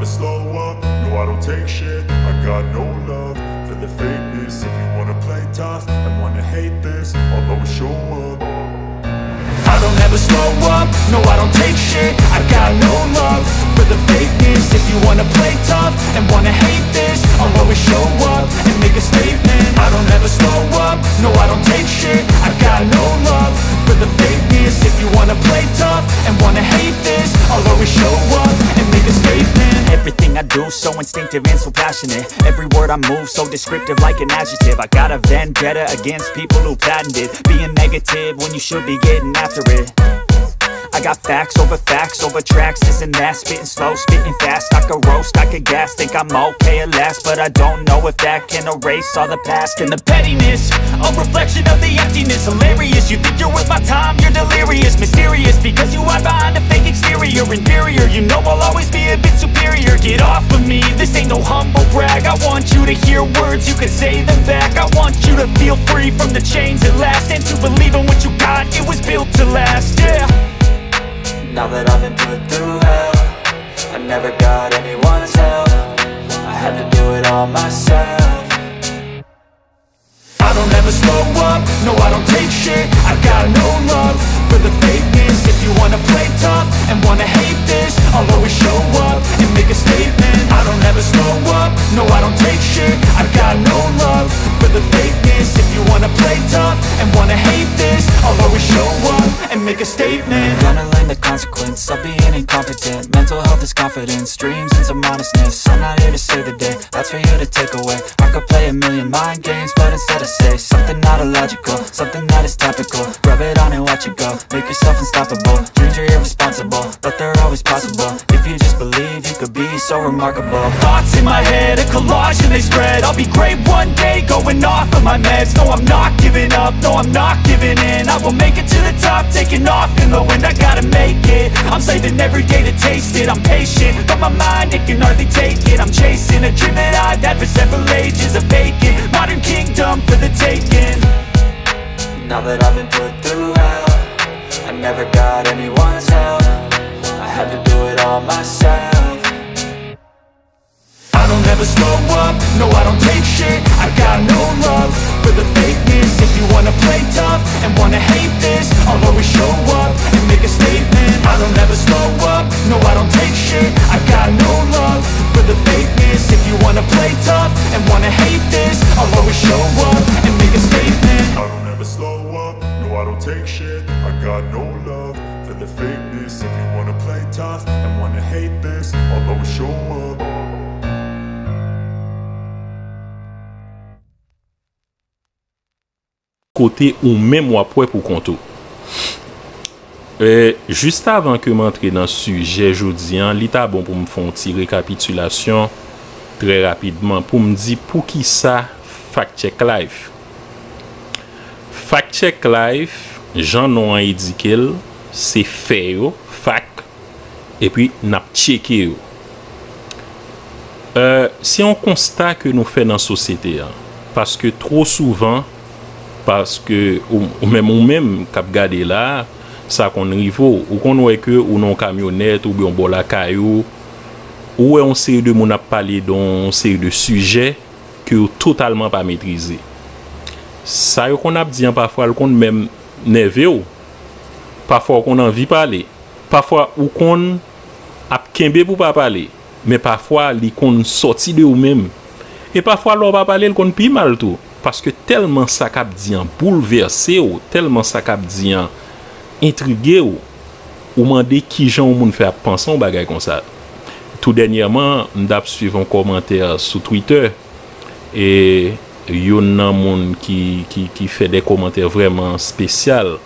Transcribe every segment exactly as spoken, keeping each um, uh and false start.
Slow up, no, I don't take shit. I got no love for the fakeness. If you wanna play tough and wanna hate this, I'll always show up. I don't ever slow up, no, I don't take shit. I got no love for the fakeness. If you wanna play tough and wanna hate this, I'll always show up and make a statement. I don't ever slow up, no, I don't take shit. I got no love for the fakeness. If you wanna play tough and wanna hate this, I'll always show up and make a statement. Everything I do so instinctive and so passionate. Every word I move so descriptive like an adjective. I got a vendetta against people who patented being negative when you should be getting after it. I got facts over facts over tracks, this and that. Spitting slow, spitting fast. I could roast, I could gas. Think I'm okay at last, but I don't know if that can erase all the past. And the pettiness, a reflection of the emptiness. Hilarious, you think you're worth my time, you're delirious. Mysterious, because you hide behind a fake exterior. Inferior, you know I'll always be a bit superior. Get off of me, this ain't no humble brag. I want you to hear words, you can say them back. I want you to feel free from the chains at last, and to believe in what you got, it was built to last, yeah. Now that I've been put through hell, I never got anyone's help. I had to do it all myself. I don't ever slow up, no, I don't take shit. I got no love for the fakeness. If you wanna play tough and wanna hate this, I'll always show up and make a statement. I don't ever slow up, no, I don't take shit. I got no love for the fakeness. If you wanna play tough and wanna hate this, I'll always show up and make a statement. Gonna learn the consequence of being incompetent. Mental health is confidence, dreams and some honestness. I'm not here to save the day, that's for you to take away. I could play a million mind games, but instead I say something not illogical, something that is topical. Rub it on and watch it go. Make yourself unstoppable. Dreams are irresponsible, but they're always possible. If you just believe, you could be so remarkable. Thoughts in my head, a collage and they spread. I'll be great one day, going off of my meds. No, I'm not giving up, no, I'm not giving in. I will make it to the top, taking off in the wind. I gotta make it. I'm saving every day to taste it. I'm patient, but my mind, it can hardly take it. I'm chasing a dream that I've had for several ages. A vacant modern kingdom for the taking. Now that I've been put through hell, I never got anyone's help. I had to do it all myself. I don't ever slow up, no, I don't take shit. I got no love for the fakeness. If you wanna play tough and wanna hate this, I'll always show up and make a statement. I don't ever slow up, no, I don't take shit. I got no love for the fakeness. If you wanna play tough and wanna hate this, I'll always show up and make a statement. I don't ever slow up, no, I don't take shit. I got no love for the fakeness. If you wanna play tough and wanna hate this, I'll always show up. Kote ou menm w ap wè pou kont ou. E, jis avan ke m antre nan sijè jodi a, li ta bon pou m fè yon ti rekapitilasyon trè rapidman pou m di poukisa Fact Check Live. Fact Check Live, jan non an endike l, se fè yo, fact, epi n ap tcheke yo. E, se yon konsta ke nou fè nan sosyete an. Paske twò souvan, paske ou, ou menm, ou menm k ap gade la, sa konn rive w. Ou konn wè ke ou nan yon kamyonèt oubyen w bò lakay ou, ou wè yon seri de moun ap pale de yon seri de sijè ke yo totalman pa metrize. Sa yo konn ap di an, pafwa, l konn menm nève w. Pafwa, w konn anvi pale. Pafwa, ou konn ap kenbe pou w pa pale. Men pafwa, li konn sòti de ou menm. E pafwa, lè w pa pale, l konn pi mal tou. Paske tèlman sa k ap di an boulvèse w, tèlman sa k ap di an entrige w, ou mande kijan yon moun fè ap panse yon bagay konsa. Tou dènyèman, m t ap swiv yon kòmantè sou Twitter, e youn nan moun ki, ki, ki fè de kòmantè vrèman espesyal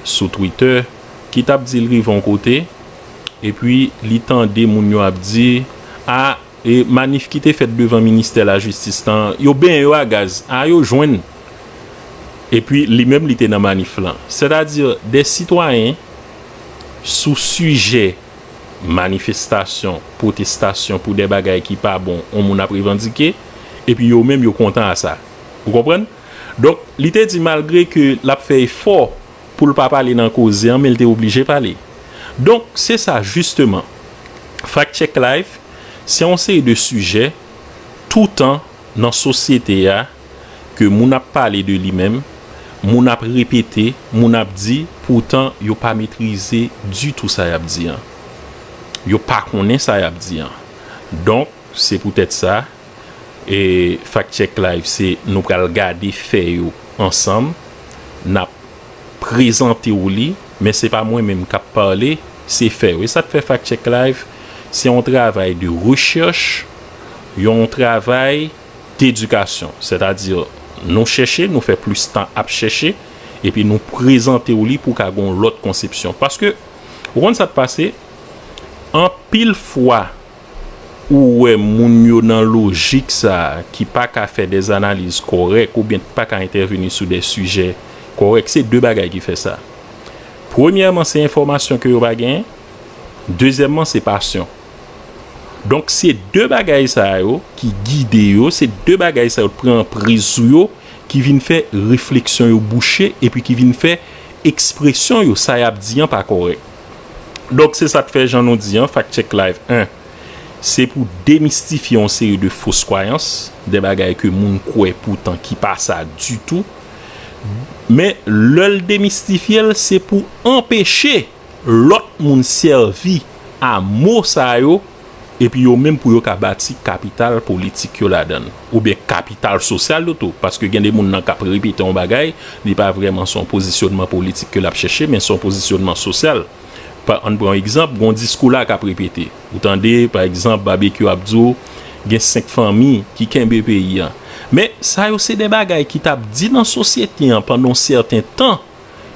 sou Twitter, ki t ap di l rive yon kote, epi li tande moun yo ap di, a, e manif ki te fèt devan ministè lajistis lan, yo benyen yo a gaz, a, yo jwenn. Epi li menm li te nan manif lan. Sètadi, de sitwayen sou sijè manifestasyon, pwotestasyon pou de bagay ki pa bon, yon moun ap revandike, epi yo menm yo kontan a sa. Ou konprann? Donk, li te di malgre ke l ap fè efò pou l pa pale nan koze an, men l te oblije pale. Donk, se sa, jisteman. Fact Check Live, Se yon seri de sijè, toutan nan sosyete a, ke moun ap pale de li menm, moun ap repete, moun ap di, poutan yo pa metrize ditou sa y ap di an. Yo pa konnen sa y ap di an. Donk, se poutèt sa, e Fact Check Live, se nou pral gade fè yo ansanm, n ap prezante w li, men se pa mwen menm k ap pale, se fè yo. E sa k fè Fact Check Live, se yon travay de rechèch, yon travay dedikasyon. Sètadi, nou chèche, nou fè plis tan ap chèche, epi nou prezante w li pou ka gen yon lòt konsepsyon. Paske, ou konn sa k pase, anpil fwa, ou wè moun yo nan lojik sa a, ki pa ka fè dè analiz kòrèk, oubyen pa ka entèveni sou dè sijè kòrèk, se de bagay ki fè sa. Premyèman, se enfòmasyon ke yo pa genyen. Dezyèmman, se pasyon. Donk, se de bagay sa yo ki gide yo, se de bagay sa yo pran anpriz sou yo, ki vin fè refleksyon yo bouche, epi ki vin fè ekspresyon yo, sa y ap di an pa kòrèk. Donk, se sa k fè, jan nou di an, Fact Check Live en, se pou demistifye yon seri de fos kwayans, de bagay ke moun kwè poutan ki pa sa ditou. Men, lè l demistifye l, se pou anpeche lòt moun sèvi a mo sa yo, epi yo menm pou yo ka bati kapital politik yo ladan l, oubyen kapital sosyal yo tou, paske gen de moun nan k ap repete yon bagay, li pa vrèman se yon pozisyonman politik ke l ap chèche, men se yon pozisyonman sosyal. Pa, ann pran yon egzanp, gen yon diskou la k ap repete. Ou tande, pa egzanp, Babekyou ap di w, gen senk fanmi ki kenbe peyi an. Men, sa yo se de bagay ki t ap di nan sosyete an pandan yon sèten tan,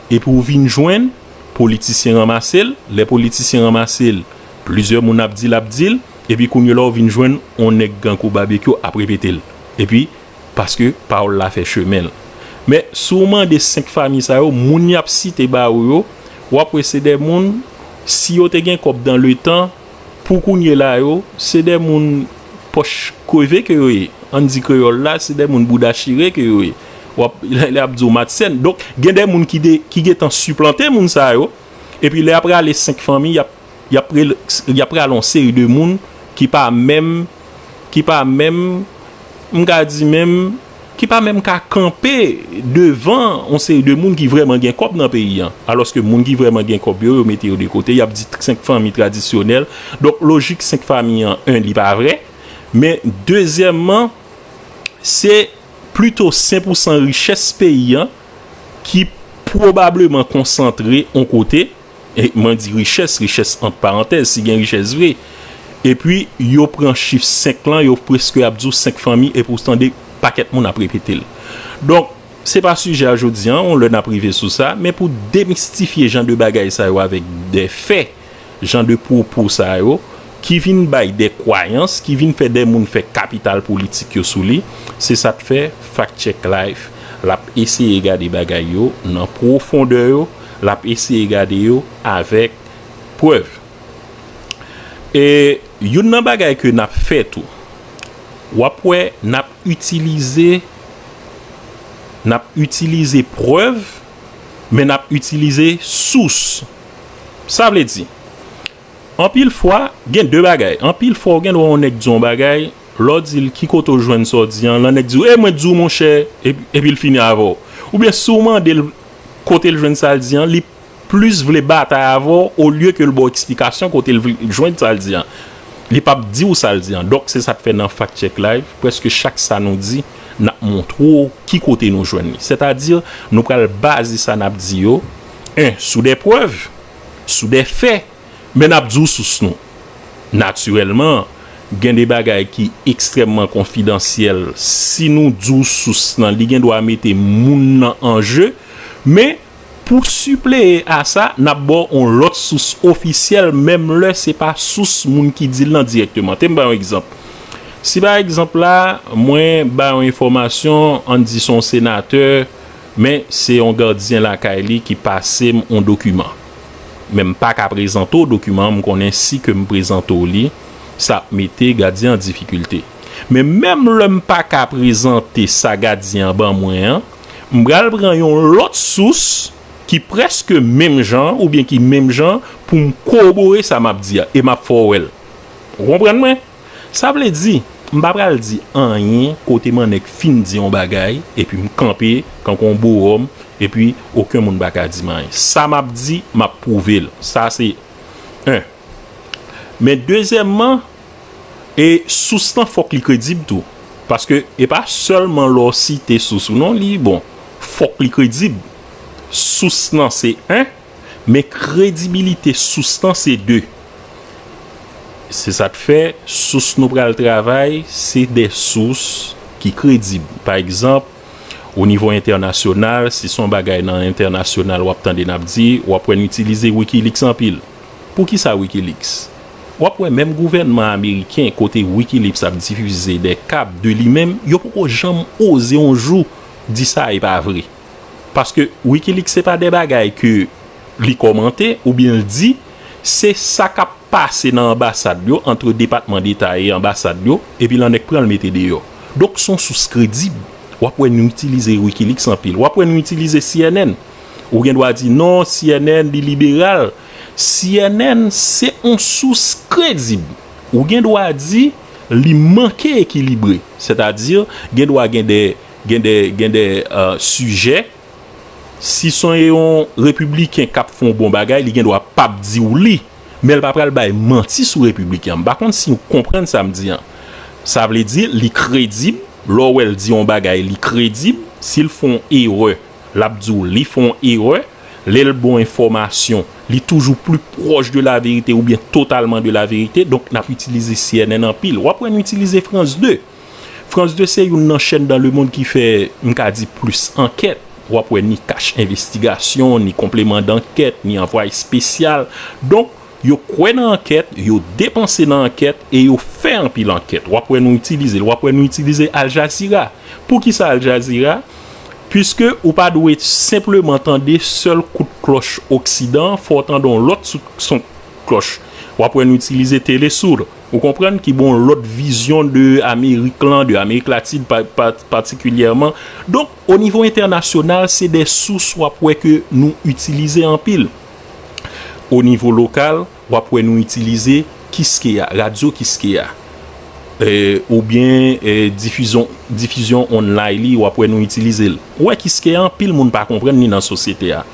epi w vin jwenn politisyen ranmase l, lè politisyen ranmase l, plizyè moun ap di l, ap di l, epi kounye la w vin jwenn yon nèg tankou Babekyou ap repete l. Epi, paske pawòl la fè chemen l. Men, si w mande senk fanmi sa yo, moun y ap site ba ou yo, w ap wè se de moun, si yo te gen kòb dan letan, pou kounye la yo, se de moun pòch kreve ke yo ye. Ann di kreyòl la, se de moun bouda chire ke yo ye. W ap, lè y ap di w Matisèn. Donk, gen de moun ki de, ki gentan siplante moun sa yo. Epi lè y ap rale senk fanmi, y ap, y ap rel-, y ap rale yon seri de moun ki pa menm, ki pa menm, m ka di menm, ki pa menm ka kanpe devan yon seri de moun ki vrèman gen kòb nan peyi an. Alòske moun ki vrèman gen kòb yo, yo mete yo de kote, y ap di senk fanmi tradisyonèl. Donk, lojik senk fanmi an, en, li pa vrè. Men, dezyèmman, se plito sen pou san richès peyi an ki pwobableman konsantre yon kote, e mwen di richès, richès ant parantèz, si gen richès vre, epi yo pran chif senk lan, yo prèske ap di w senk fanmi, epi w tande pakèt moun ap repete l. Donk, se pa sijè a jodi an, yon lè n ap rive sou sa, men pou demistifye jan de bagay sa yo avèk de fè, jan de pwopo sa yo, ki vin bay de kwayans, ki vin fè de moun fè kapital politik yo sou li, se sa k fè Fact Check Live, l ap eseye gade bagay yo nan pwofondè yo, l ap eseye gade yo avèk prèv. E youn nan bagay ke n ap fè tou, w ap wè n ap itilize, n ap itilize prèv, men n ap itilize sous. Sa vle di, anpil fwa, gen de bagay. Anpil fwa, w gen dwa yon nèg di yon bagay, lè w di l ki kote w jwenn sa w di an, lan nèg di w, e mwen di w, monchè, epi, epi l fini avè w. Oubyen si w mande l kote l jwenn sa l di an, li plis vle batay avè w olye ke l ba w eksplikasyon kote l vle jwenn sa l di an. Li p ap di w sa l di an. Donk, se sa k fè nan Fact Check Live, prèske chak sa nou di, n ap montre w ki kote nou jwenn li. Sètadi, nou pral baze sa n ap di yo, en, sou de prèv, sou de fè, men n ap di w sous nou. Natirèlman, gen de bagay ki ekstrèmman konfidansyèl. Si nou di w sous lan, li gen dwa mete moun nan an je, men pou sipleye a sa, n ap ba w yon lòt sous ofisyèl, menm lè se pa sous moun ki di l lan dirèkteman. Te m ba yon egzanp. Si pa egzanp la, mwen ba yon enfòmasyon, ann di se yon senatè, men se yon gadyen lakay li ki pase m yon dokiman. Men m pa ka prezante w dokiman an, m konnen si ke m prezante w li, sa ap mete gadyen an difikilte. Men menm lè m pa ka prezante sa gadyen an ban mwen an, m pral pran yon lòt sous ki prèske menm jan oubyen ki menm jan pou m kowobore sa m ap di a e m ap fè w wè l. Ou konprann mwen? Sa vle di, m pa pral di anyen kote m annèk fin di yon bagay, epi m kanpe kankou yon bowòm, epi okenn moun pa ka di m anyen. Sa m ap di, m ap pwouve l. Sa se en. Men dezyèmman, e sous lan fòk li kredib tou. Paske e pa sèlman lè w site sous ou non, li bon. Fòk li kredib. Sous lan se en, men kredibilite sous lan se de. Se sa k fè sous nou pral travay, se de sous ki kredib. Pa egzanp, o nivo entènasyonal, si se yon bagay nan entènasyonal w ap tande n ap di, w ap wè n itilize Wikileaks anpil. Poukisa Wikileaks? W ap wè menm gouvènman ameriken, kote Wikileaks ap difize de kab de li menm, yo poko janm oze yon jou di sa e pa vre. Paske Wikileaks se pa de bagay ke li kòmante oubyen l di, se sa k ap pase nan anbasad yo, ant depatman deta e anbasad yo, epi l annèk pran l mete deyò. Donk, se yon sous kredib. W ap wè nou itilize Wikileaks anpil. W ap wè nou itilize C N N. Ou gen dwa di, non, C N N, li liberal. C N N, se yon sous kredib. Ou gen dwa di, li manke ekilibre. Sètadi, gen dwa gen de, gen de, gen de, euh, sijè, si se yon repibliken k ap fè yon bon bagay, li gen dwa p ap di w li, men l pa pral bay manti sou repibliken an. M pa konn si w konprann sa m di an. Sa vle di, li kredib, lè w wè l di yon bagay, li kredib, si l fè yon erè, l ap di w li fè yon erè, lè l ba w enfòmasyon, li toujou pli pwòch de la verite oubyen totalman de la verite, donk n ap itilize C N N anpil. W ap wè n itilize France deux. France deux se youn nan chèn dans le monde ki fè, m ka di, plis ankèt. W ap wè ni kach envestigasyon, ni konpleman dankèt, ni anvwaye espesyal. Donk, yo kwè nan ankèt, yo depanse nan ankèt e yo fè anpil ankèt. W ap wè nou itilize l, w ap wè nou itilize Al Jazeera. Poukisa Al Jazeera? Piske ou pa dwe senpleman tande sèl kout klòch Oksidan, fò w tande yon lòt sou- son klòch. W ap wè nou itilize Telesur. Ou konprann ki ba w yon lòt vizyon de Amerik lan, de Amerik Latin pa- pa- patikilyèman. Donk, o nivo entènasyonal, se de sous w ap wè ke nou itilize anpil. O nivo lokal, w ap wè nou itilize Kiskeya, radyo Kiskeya, eh, oubyen, eh, difizyon, difizyon online li, w ap wè nou itilize l. Ou wè Kiskeya, anpil moun pa konprann li nan sosyete a.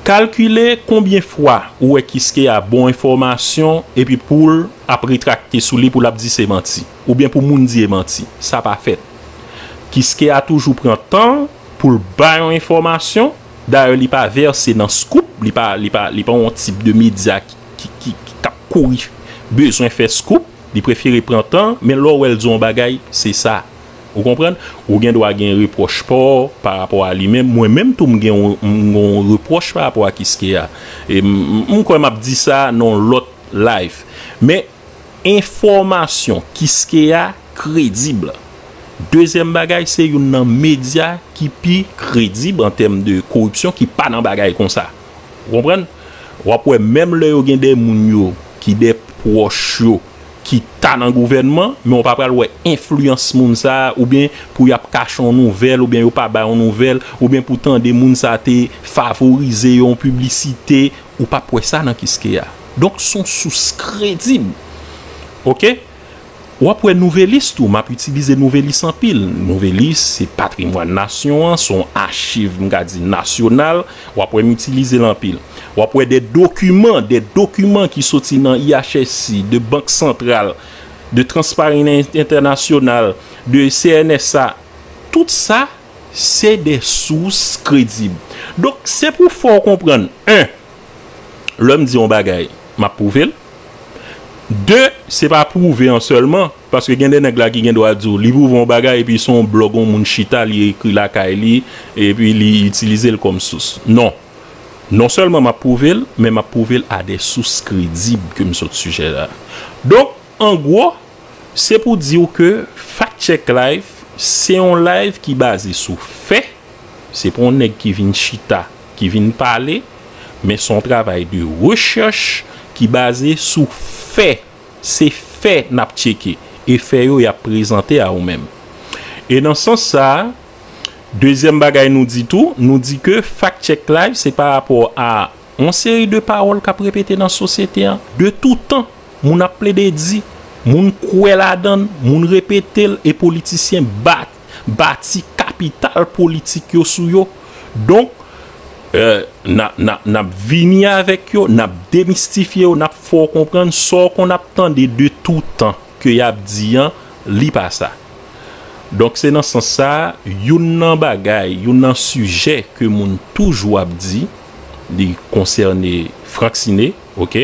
Kalkile konbyen fwa ou wè Kiskeya ba w enfòmasyon epi pou l ap retrakte sou li, pou l ap di se manti, oubyen pou moun di e manti. Sa pa fèt. Kiskeya toujou pran tan pou l bay yon enfòmasyon. Dayè, li pa vèse nan scoop, li pa, li pa, li pa yon tip de medya ki, ki, ki, ki k ap kouri bezwen fè scoop. Li prefere pran tan, men lè w wè l di yon bagay, se sa. Ou konprann? Ou gen dwa gen repwòch pa w pa rapò a li menm. Mwen menm tou, m gen yon, m gen yon repwòch pa rapò a Kiskeya. E m, m, m kwè m ap di sa nan yon lòt live. Men enfòmasyon Kiskeya kredib. Dezyèm bagay, se youn nan medya ki pi kredib an tèm de koripsyon, ki pa nan bagay konsa. Ou konprann? W ap wè menm lè yo gen de moun yo ki de pwòch yo ki ta nan gouvènman, men w pa pral wè enfliyans moun sa a, oubyen pou y ap kache yon nouvèl, oubyen yo pa bay yon nouvèl, oubyen pou tande moun sa a te favorize yon piblisite, ou p ap wè sa nan Kiskeya. Donk, se yon sous kredib. Oke? W ap wè Nouvelis tou, m ap itilize Nouvelis anpil. Nouvelis, se patrimwàn nasyon an, se yon achiv, m ka di, nasyonal. W ap wè m itilize l anpil. W ap wè de dokiman, de dokiman ki soti nan I H S I, de Bank Santral, de Transparency International, de C N S A. Tout sa, se de sous kredib. Donk, se pou fè w konprann, en, lè m di yon bagay, m ap pwouve l. De, se pa pwouve an sèlman, paske gen de nèg la ki gen dwa di w, li pwouve yon bagay, epi se yon blòg yon moun chita, li ekri lakay li, epi li itilize l kòm sous. Non. Non sèlman m ap pwouve l, men m ap pwouve l a de sous kredib ke m sot sijè la. Donk, an gwo, se pou di w ke Fact Check Live, se yon live ki baze sou fè. Se pa yon nèg ki vin chita, ki vin pale, men se yon travay de rechèch ki baze sou fè. Se fè n ap tcheke. E fè yo, y ap prezante a ou menm. E nan sans sa a, dezyèm bagay nou di tou, nou di ke Fact Check Live, se pa rapò a yon seri de pawòl k ap repete nan sosyete an, de tout tan, moun ap plede di, Moun kwè ladan l, moun repete l, e politisyen ba-, bati kapital politik yo sou yo. Donk, euh, n a, n a, n ap vini avèk yo, n ap demistifye yo, n ap fè w konprann sa w konn ap tande de toutan ke y ap di an, li pa sa. Donk, se nan sans sa a, youn nan bagay, youn nan sijè ke moun toujou ap di, li konsène Frank Ciné, oke?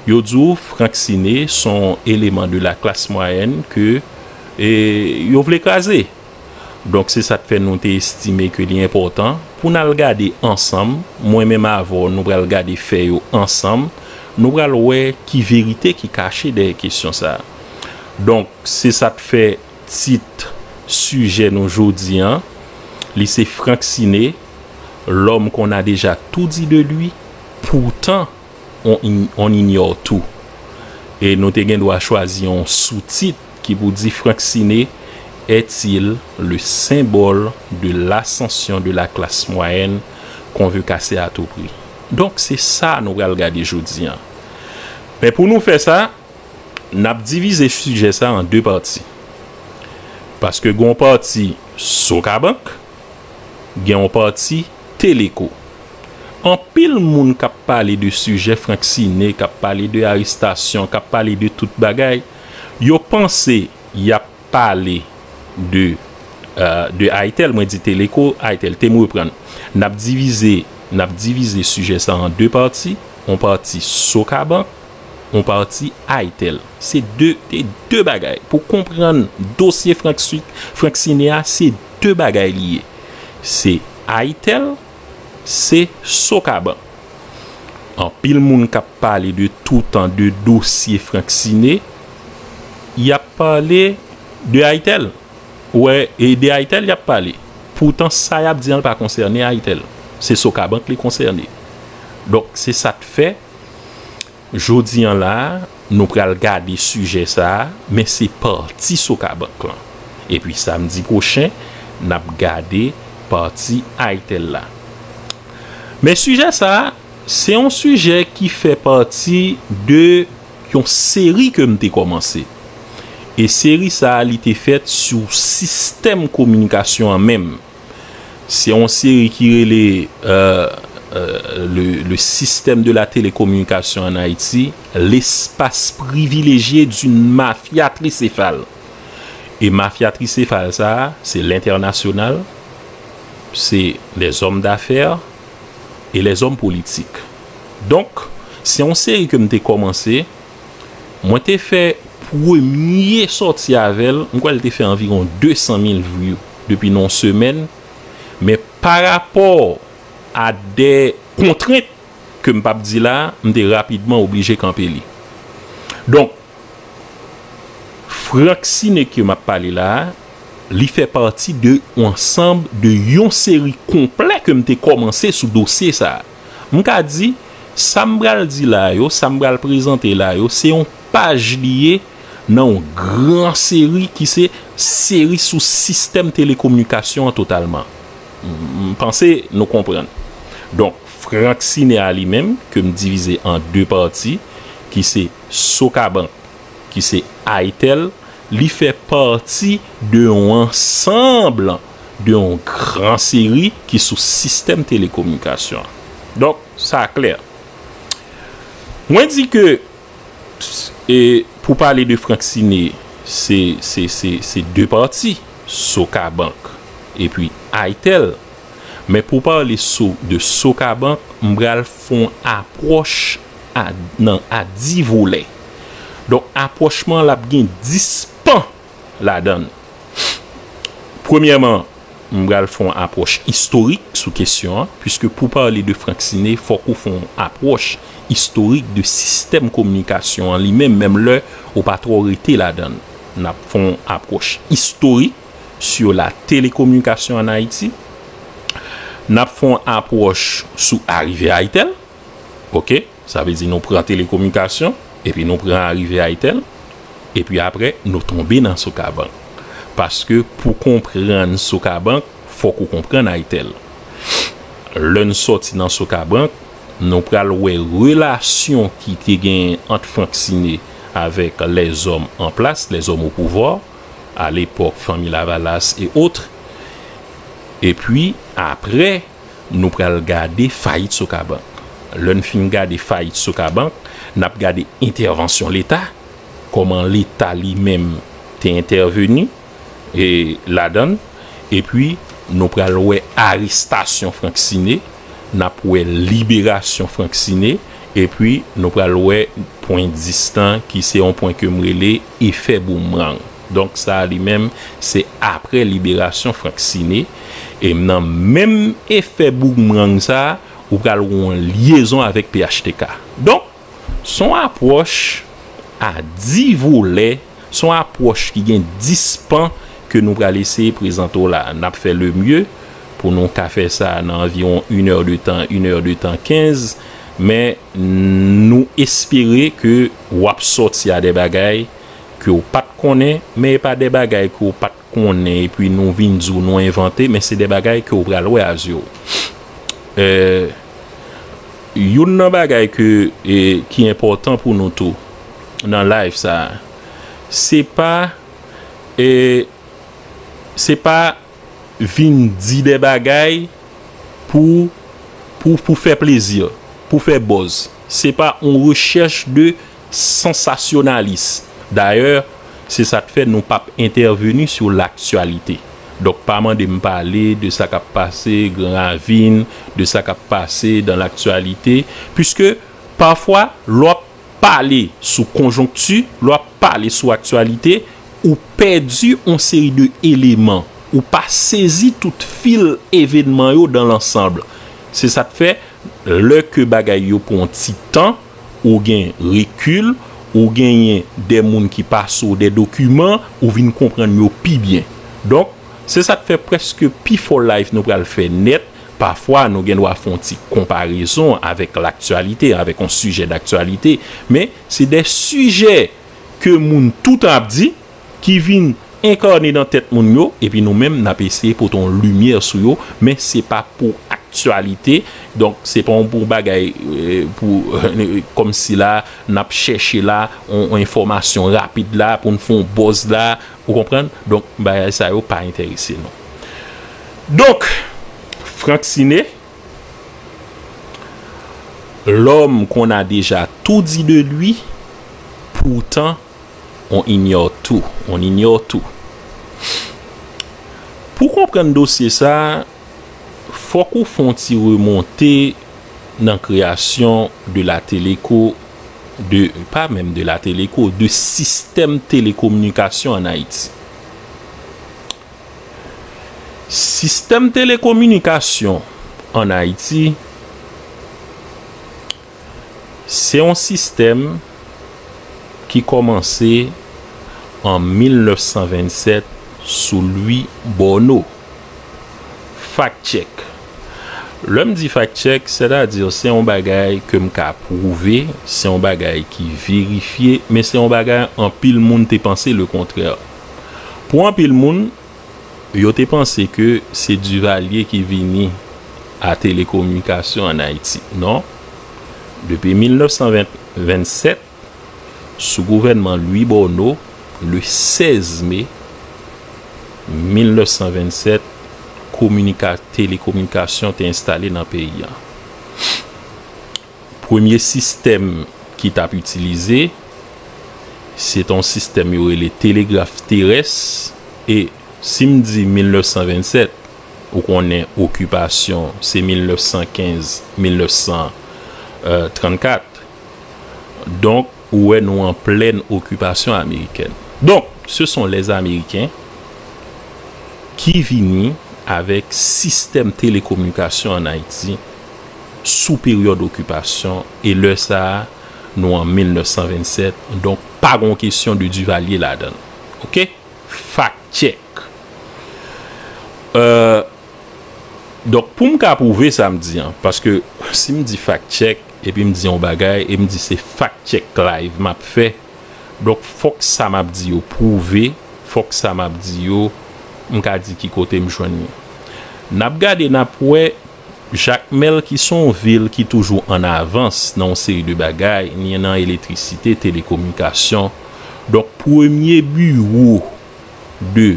Yo di w Frank Ciné se yon eleman de la classe moyenne ke, e, yo vle kraze. Donk, se sa k fè nou te estime ke li enpòtan pou n al gade ansanm, mwen menm avè w, nou pral gade fè yo ansanm, nou pral wè ki verite ki kache dèyè kesyon sa a. Donk, se sa k fè tit sijè nou jodi an, li se Frank Ciné, l'homme qu'on a déjà tout dit de lui, pourtant on, in- on ignore tout. E nou te gen dwa chwazi yon soutit ki pou di Frank Ciné est-il le symbole de l'ascension de la classe moyenne qu'on veut casser à tout prix? Donk, se sa nou pral gade jodi an. Men pou nou fè sa, n ap divize sijè sa an de pati. Paske gen yon pati Sokabank, gen yon pati Teleco. Anpil moun k ap pale de sijè Frank Ciné, k ap pale de arestasyon, k ap pale de tout bagay, yo panse y ap pale de, euh, de Aitel, mwen di Teleco, Aitel, te m reprann. N ap divize, n ap divize sijè sa an de pati, yon pati Sokabank, yon pati Aitel. Se de, de, de bagay. Pou konprann dosye Frank, Frank Ciné a, se de bagay li ye. Se Aitel, se Sokabank. Anpil moun k ap pale de toutan de dosye Frank Ciné, y ap pale de Aitel. Ou wè, e de Aitel y ap pale. Poutan, sa y ap di an, l pa konsène Aitel. Se Sokabank li konsène. Donk, se sa k fè, jodi an la, nou pral gade sijè sa a, men se pati Sokabank lan. Epi samdi pwochen, n ap gade pati Aitel la. Men sijè sa a, se yon sijè ki fè pati de yon seri ke m te kòmanse. E seri sa a, li te fèt sou sistèm kominikasyon an menm. Se yon seri ki rele, euh, euh, le, le système de la télécommunication en Haïti, l'espace privilégié d'une mafia tricéphale. E mafya trisefal sa a, se lentènasyonal, se lèzòm dafè e lèzòm politik. Donk, se yon seri ke m te kòmanse. Mwen te fè premye sòti avè l, m kwè l te fè anviwon de san mil view depi nan yon semèn. Men pa rapò a de kontrent ke m p ap di la, m te rapidman oblije kanpe li. Donk, Frank Ciné ke m ap pale la a, li fè pati de yon ansanm de yon seri konplè ke m te kòmanse sou dosye sa a. M ka di, sa m pral di la yo, sa m pral prezante la yo, se yon paj li ye nan yon gran seri ki se seri sou sistèm telekominikasyon an totalman. M, m panse nou konprann. Donk, Frank Ciné a li menm, ke m divize an de pati, ki se Sokabank, ki se Aitel, li fè pati de yon ansanm, de yon gran seri ki sou sistèm telekominikasyon an. Donk, sa klè. Mwen di ke, e, pou pale de Frank Ciné, se, se, se, se de pati, Sokabank epi Aitel. Men pou pale sou, de Sokabank, m pral fè yon apwòch a, nan, a dis volè. Donk, apwòch mwen, l ap gen dis pan ladan l. Premyèman, m pral fè yon apwòch istorik sou kesyon an, piske pou pale de Frank Ciné, fòk ou fè yon apwòch istorik de sistèm kominikasyon an li menm, menm lè ou pa twò rete ladan l. N ap fè yon apwòch istorik sur la télécommunication en Haïti. N ap fè yon apwòch sou arive Aitel. Oke? Sa vle di nou pran telekominikasyon, epi nou pran arive Aitel, epi apre nou tonbe nan Sokabank. Paske pou konprann Sokabank, fòk ou konprann Aitel. Lè n sòti nan Sokabank, nou pral wè relasyon ki te genyen ant Frank Ciné avec les hommes en place, les hommes au pouvoir, à l'époque, Fanmi Lavalas et autres. Epi, apre, nou pral gade fayit Sokabank. Lè n fin gade fayit Sokabank, n ap gade entèvansyon Leta, kòman Leta li menm te entèveni e ladan l, epi nou pral wè arestasyon Frank Siné, n ap wè liberasyon Frank Siné, epi nou pral wè pwen dis lan ki se yon pwen ke m rele efè boumerang. Donk sa a li menm se apre liberasyon Frank Siné, e nan menm efè boumerang sa a, ou pral wè yon lyezon avèk P H T K. Donk, se yon apwòch a dis volè, se yon apwòch ki gen dis pan ke nou pral eseye prezante w la. N ap fè le mye pou nou ka fè sa nan anviwon inè de tan, inè de tan kenz, men nou espere ke w ap sòti a de bagay ke w pa t konnen, men e pa de bagay ke w pa t konnen epi nou vin di w nou envante, men se de bagay ke w pral wè a zye w. Eh, youn nan bagay ke, eh, ki enpòtan pou nou tou nan live sa a, se pa, eh, se pa vin di de bagay pou, pou, pou fè plezi, pou fè buzz. Se pa yon rechèch de sansasyonalis. Dayè, se sa k fè nou p ap entèveni sou laktyalite. Donk, pa mande m pale de sa k ap pase Gran Ravin, de sa k ap pase dan laktyalite, piske pafwa, lè w ap pale sou konjonkti, lè w ap pale sou aktyalite, ou pèdi yon seri de eleman, ou pa sezi tout fil evènman yo dan lansanb. Se sa k fè, lè ke bagay yo pran ti tan, ou gen rekil, ou genyen de moun ki pase w de dokiman, ou vin konprann yo pi byen. Donk, se sa k fè prèske pi fò live nou pral fè nèt, pafwa nou gen dwa fè yon ti konparezon avèk laktyalite, avèk yon sijè daktyalite, men se de sijè ke moun toutan ap di, ki vin enkane nan tèt moun yo, epi nou menm, n ap eseye pote yon limyè sou yo, men se pa pou aktyalite. Donk, se pa yon pou bagay, eh, pou, kòmsi la, n ap chèche la, yon, yon enfòmasyon rapid la, pou n fè yon buzz la, ou konprann? Donk, bagay sa yo pa enterese nou. Donk, Frank Siné, l'homme qu'on a déjà tout dit de lui, pourtant, on ignore tout, on ignore tout. Pou konprann dosye sa, fòk ou fè yon ti remonte nan kreyasyon de la Teleco, de, pa menm de la Teleco, de sistèm telekominikasyon ann Ayiti. Sistèm telekominikasyon ann Ayiti, se yon sistèm ki kòmanse an mil nèf san vennsèt sou Louis Borno. Fact check. Lè m di fact check, sètadi se yon bagay ke m ka pwouve, se yon bagay ki verifye, men se yon bagay anpil moun te panse le kontrè. Pou anpil moun, yo te panse ke se Duvalier ki vini a telekominikasyon ann Ayiti. Non. Depi mil nèf san vennsèt, sou gouvènman Louis Borno, le sèz me mil nèf san vennsèt, kominika-, telekominikasyon te enstale nan peyi a. Premye sistèm ki t ap itilize, se t yon sistèm yo rele telegraf terès, e si m di mil nèf san vennsèt, ou konnen okipasyon se mil nèf san kenz, mil nèf san trannkat. Donk, ou wè nou an plèn okipasyon amerikèn. Donc, ce sont les Américains ki vini avèk sistèm telekominikasyon ann Ayiti sou peryòd okipasyon, e lè sa a, nou an mil nèf san vennsèt, donk pa gon kesyon de Duvalier ladan l. Oke? Fact check. Euh, donk, pou m ka pwouve sa m di an, paske si m di fact check, epi m di yon bagay, e m di se fact check live m ap fè, donk fòk sa m ap di yo pwouve, fòk sa m ap di yo, m ka di ki kote m jwenn li. N ap gade, n ap wè, Jakmèl ki se yon vil ki toujou an avans nan yon seri de bagay, ni nan elektrisite, telekominikasyon. Donk, premye biwo de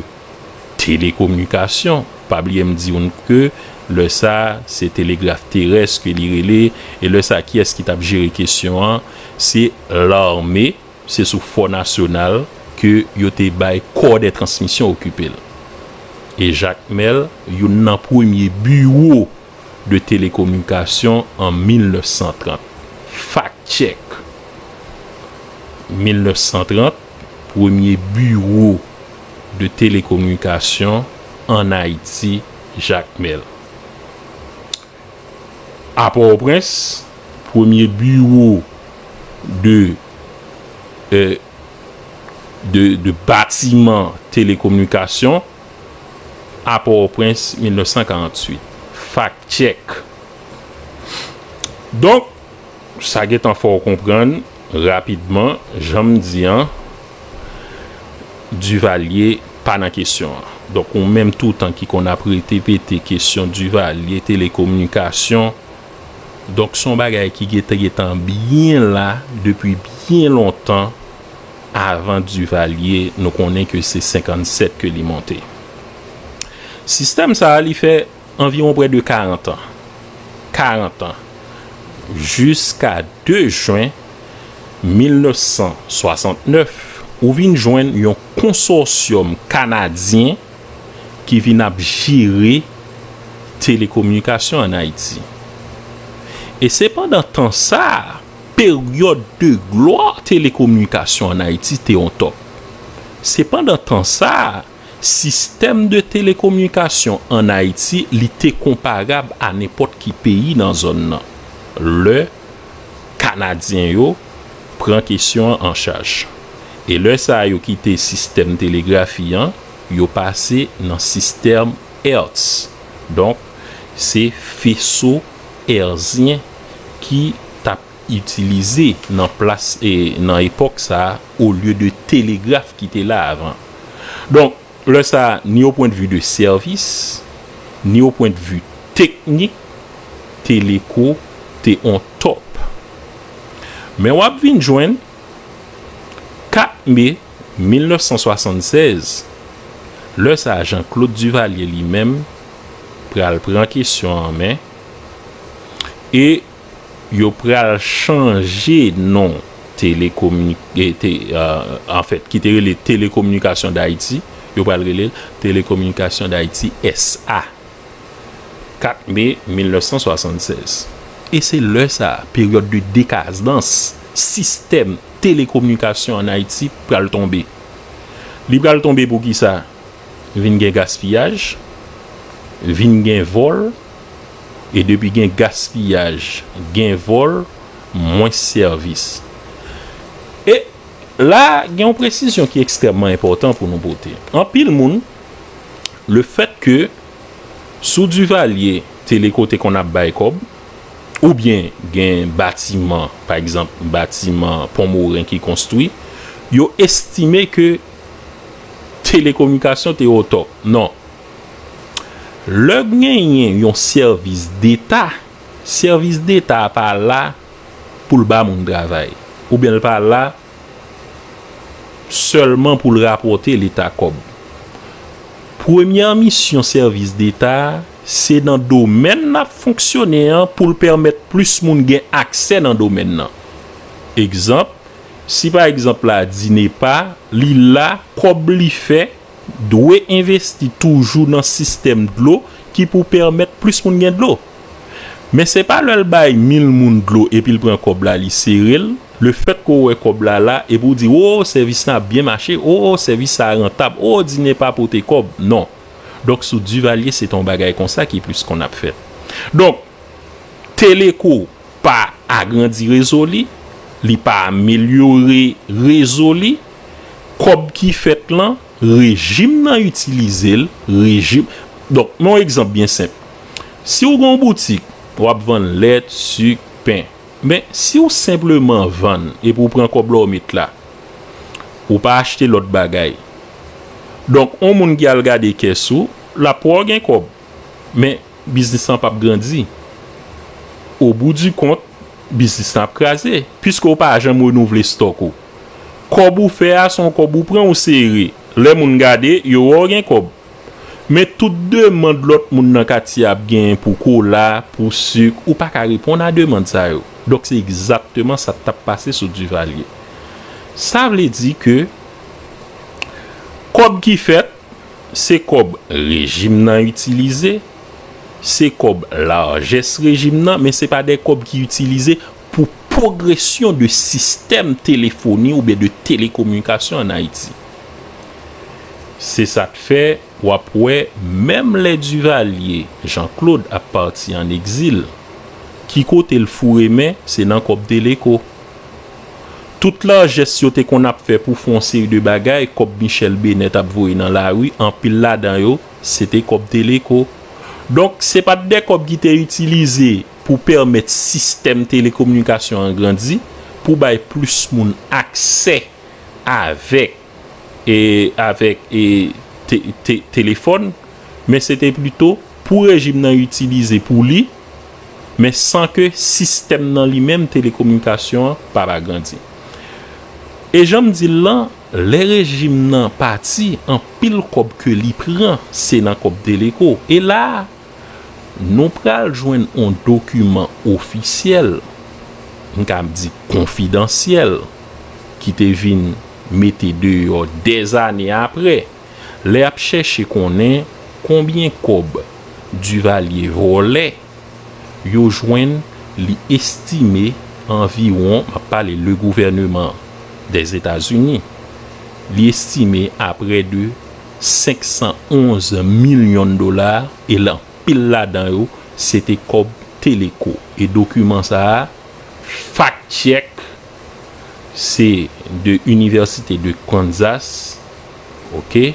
telekominikasyon, pa bliye m di w ke lè sa, se telegraf terès ke li rele, e lè sa, kiyès ki t ap jere kesyon an? Se lame, se sou Fò Nasyonal ke yo te bay Corps des Transmissions okipe l. E Jakmèl, youn nan premye biwo de telekominikasyon an mil nèf san trant. Fact check. Mil nèf san trant, premye biwo de telekominikasyon an Ayiti, Jakmèl. A Pòtoprens, premye biwo de, euh, de, de batiman telekominikasyon a Pòtoprens, mil nèf san karanntuit. Fact check. Donk, sa gentan fè w konprann rapidman, jan m di an, Duvalier pa nan kesyon an. Donk, ou menm toutan ki konn ap rete pete kesyon Duvalier, telekominikasyon, donk, se yon bagay ki gentan, gentan byen la depi byen lontan, avan Duvalier, nou konnen ke se senkannsèt ke li monte. Sistèm sa a, li fè anviwon prè de karant an. Karant an. Jiska de jen mil nèf san swasantnèf, ou vin jwenn yon konsòsyòm kanadyen ki vin ap jere telekominikasyon ann Ayiti. E se pandan tan sa a, peryòd de glwa telekominikasyon ann Ayiti te on top. Se pandan tan sa a, sistèm de telekominikasyon ann Ayiti, li te konparab a nenpòt ki peyi nan zòn nan. Lè Kanadyen yo pran kesyon an an chaj. E lè sa a, yo kite sistèm telegrafi an, yo pase nan sistèm Hertz. Donk, se feso èzyen ki t ap itilize nan plas, e nan epòk sa a, olye de telegraf ki te la avan. Donk, lè sa a, ni o pwendvi de sèvis, ni o pwendvi teknik, Teleco te on top. Men w ap vin jwenn kat me mil nèf san swasannsèz, lè sa a, Jean-Claude Duvalier li menm pral pran kesyon an an men, e yo pral chanje non telekomini-, e te, euh, anfèt, ki te rele Télécommunications d'Haïti, yo pral rele l Télécommunications d'Haïti S A. Kat me mil nèf san swasannsèz. E se lè sa a, peryòd de dekadans sistèm telekominikasyon ann Ayiti pral tonbe. Li pral tonbe pou ki sa? Vin gen gaspiyaj, vin gen vòl, e depi gen gaspiyaj, gen vòl, mwens sèvis. E la, gen yon presizyon ki ekstrèmman enpòtan pou nou pote. Anpil moun, lefèt ke sou Duvalier, Teleco te konn ap bay kòb, oubyen gen batiman, pa egzanp, batiman Pon Moren ki konstwi, yo estime ke telekominikasyon te o top. Non. Lè genyen yon sèvis deta, sèvis deta a pa la pou l ba moun travay, oubyen l pa la sèlman pou l rapòte Leta kòb. Premyè misyon sèvis deta a, se nan domèn n ap fonksyone an pou l pèmèt plis moun gen aksè nan domèn nan. Egzanp, si pa egzanp la, DINEPA, li la, kòb li fè, dwe envesti toujou nan sistèm dlo ki pou pèmèt plis moun gen dlo. Men se pa lè l bay mil moun dlo epi l pran kòb la, li sere l. Lefèt ke w wè kòb la la, epi w di, "O, sèvis la ap byen mache, o, sèvis sa a rantab, o, DINEPA pote kòb." Non. Donk, sou Duvalier, se te yon bagay konsa ki plis konn ap fèt. Donk, Teleco pa agrandi rezo li, li pa amelyore rezo li, kòb ki fèt lan, rejim nan itilize l, rejim. Donk, men yon egzanp byen senp. Si w gen yon boutik, w ap vann lèt, sik, pen. Men, si w senpleman vann epi w pran kòb la w met la, ou pa achte lòt bagay. Donk, yon moun ki al gade kès ou, l ap wè w gen kòb. Men, biznis lan p ap grandi. Au bout du compte, biznis lan ap kraze, piske w pa janm renouvle stòk ou. Kòb ou fè a, se yon kòb ou pran, ou sere. Lè moun gade, yo wè w gen kòb. Men tout demann lòt moun nan katye ap genyen pou kola, pou sik, ou pa ka reponn a demann sa yo. Donk, se egzakteman sa k t ap pase sou Duvalier. Sa vle di ke kòb ki fèt, se kòb rejim nan itilize, se kòb lajès rejim nan, men se pa de kòb ki itilize pou pwogresyon de sistèm telefoni oubyen de telekominikasyon ann Ayiti. Se sa k fè w ap wè, menm lè Duvalier Jean Claude ap pati ann egzil, ki kote l foure men, se nan kòb Teleco. Tout lajès yo te konn ap fè pou fè yon seri de bagay, kòb Michèle Bennett ap voye nan lari, anpil ladan yo, se te kòb Teleco. Donk, se pa t de kòb ki te itilize pou pèmèt sistèm telekominikasyon an grandi, pou bay plis moun aksè avèk, e, avèk, e, te-, te-, telefòn, men se te plito pou rejim nan itilize pou li, men san ke sistèm nan li menm, telekominikasyon an, pa, pa grandi. E jan m di l lan, lè rejim nan pati, anpil kòb ke li pran, se nan kòb Teleco. E la a, nou pral jwenn yon dokiman ofisyèl, m ka di konfidansyèl, ki te vin mete deyò dèzane apre, lè y ap chèche konnen konbyen kòb Duvalier vòlè, yo jwenn li estime anviwon, m ap pale le gouvernement des États-Unis, li estime a près de senk san onz milyon dola, e l anpil ladan yo, se te kòb Teleco. E dokiman sa a, fact check, se de Université de Kansas, oke,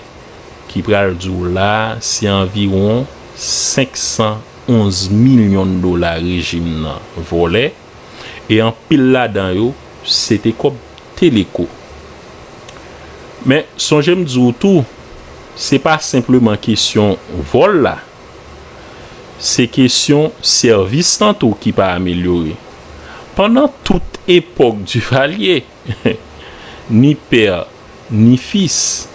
ki pral di w la, se anviwon senk san onz milyon dola rejim nan vòlè, e anpil ladan yo, se te kòb Teleco. Men, sonje m di w tou, se pa senpleman kesyon vòl la, se kesyon sèvis lan tou ki pa amelyore. Pandan tout epòk Duvalier, ni pè, ni fis,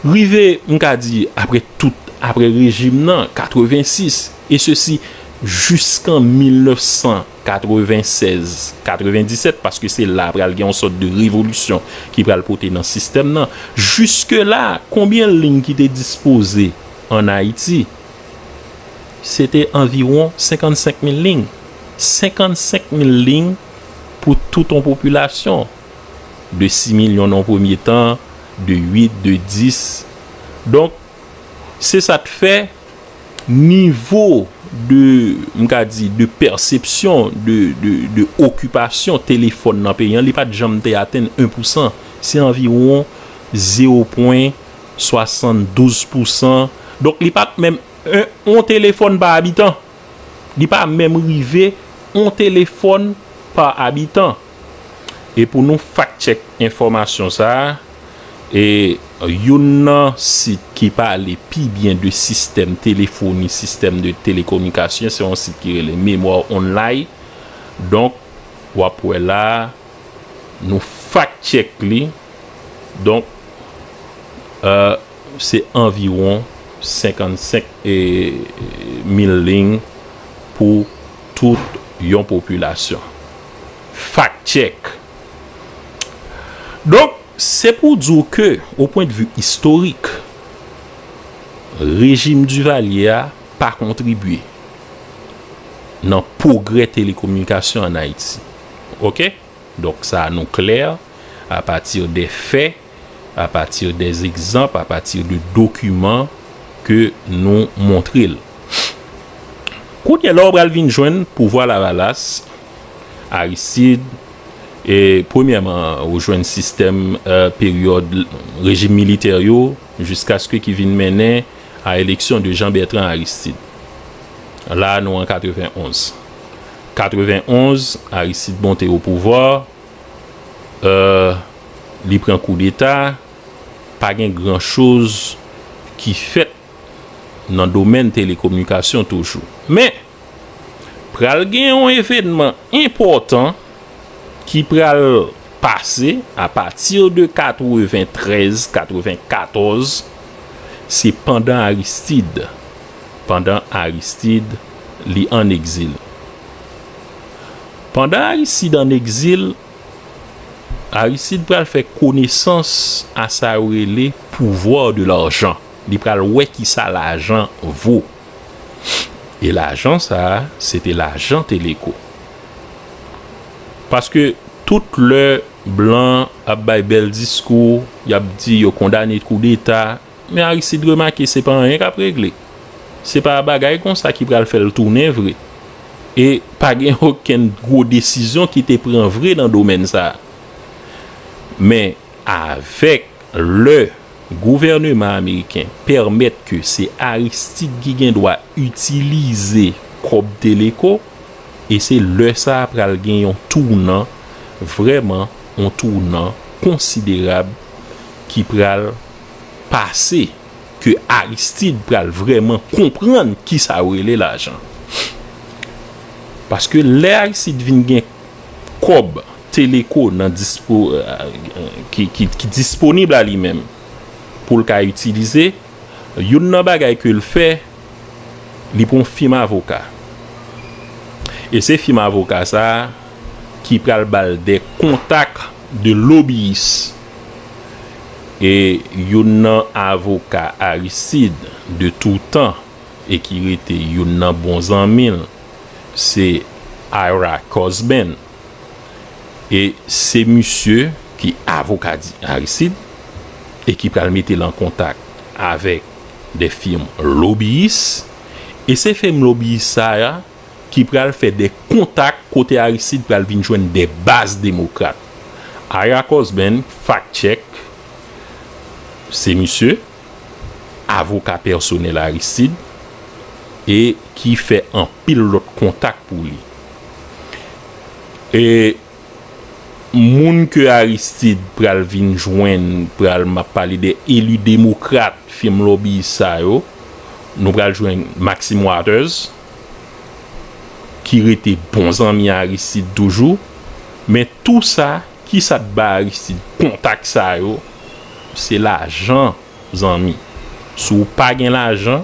rive, m ka di, apre tout, apre rejim nan, katrevensis, e sesi jiskan mil nèf san katrevensèz, katrevendiset, paske se la pral gen yon sòt de revolisyon ki pral pote nan sistèm nan. Jiske la, konbyen liy ki te dispoze ann Ayiti? Se te anviwon senkannsenk mil liy. Senkannsenk mil liy pou tout yon popilasyon. De sis milyon nan yon premye tan, de uit, de dis. Donk, se sa k fè nivo de, m ka di, de pèsepsyon, de, de, de okipasyon telefòn nan peyi an, li pa t janm te atenn en pou san. Se anviwon zewo pwen swasanndouz pou san. Donk, li pa t menm en, on telefòn pa abitan. Li pa menm rive on telefòn pa abitan. E pou nou fact check enfòmasyon sa a, e youn nan sit ki pale pi byen de sistèm telefoni, sistèm de telekominikasyon, se yon sit ki rele Mémoire Online. Donk, w ap wè la, nou fact check li. Donk, euh, se anviwon senkannsenk mil liy pou tout yon popilasyon. Fact check. Donk, se pou di w ke, o pwen de vi istorik, rejim Duvalier a pa kontribye nan pwogrè telekominikasyon ann Ayiti. Oke? Donk, sa a nou klè, apati de fè, apati de egzanp, apati de dokiman ke nou montre l. Kounye a la, w pral vin jwenn pouvwa Lavalas, Aristide, e premyèman, ou jwenn sistèm, euh, peryòd rejim militè yo, jiskaske ki vin mennen a eleksyon de Jean Bertrand Aristide. La, nou an katrevenonz. Katrevenonz, Aristide monte o pouvwa, euh, li pran koudeta, pa gen gran choz ki fèt nan domèn telekominikasyon toujou. Men, Pral gen yon evènman enpòtan ki pral pase apati de katreventrèz, katrevenkatòz, se pandan Aristide, pandan Aristide, li ann egzil. Pandan Aristide ann egzil, Aristide pral fè konesans a sa yo rele pouvoir de l'argent. Li pral wè kisa lajan vo. E lajan sa a, se te lajan Teleco. Paske tout lè blan ap bay bèl diskou, y ap di yo kondane koudeta, men Aristide remake se pa anyen k ap regle. Se pa bagay konsa ki pral fè l tounen vre. E pa gen okenn gwo desizyon ki te pran vre nan domèn sa a. Men avèk lè gouvèneman ameriken pèmèt ke se Aristide ki gen dwa itilize kòb Teleco, e se lè sa a pral gen yon tounan, vrèman yon tounan konsiderab ki pral pase, ke Aristide pral vrèman konprann kisa yo rele lajan. Paske lè Aristide vin gen kòb Teleco nan dispo, ki, ki, ki disponib a li menm pou l ka itilize, youn nan bagay ke l fè, li pran yon fim avoka. E se fim avoka sa a ki pral ba l de kontak de lobiyis. E youn nan avoka Aristide de tout tan e ki rete youn nan bon zanmi l, se Ira Cosben. E se misye ki avoka di Aristide e ki pral mete l an kontak avèk de fim lobiyis. E se fim lobiyis sa a ki pral fè de kontak kote Aristide pral vin jwenn de baz demokrat. Ira Cosben, fact check, se misye, avoka pèsonèl Aristide, e ki fè anpil lòt kontak pou li. E moun ke Aristide pral vin jwenn, pral, m ap pale de eli demokrat, fim lobiyis sa yo, nou pral jwenn Maxine Waters, ki rete bon zanmi Aristide toujou. Men tou sa, kisa t ba Aristide kontak sa yo? Se lajan, zanmi. Si w pa gen lajan,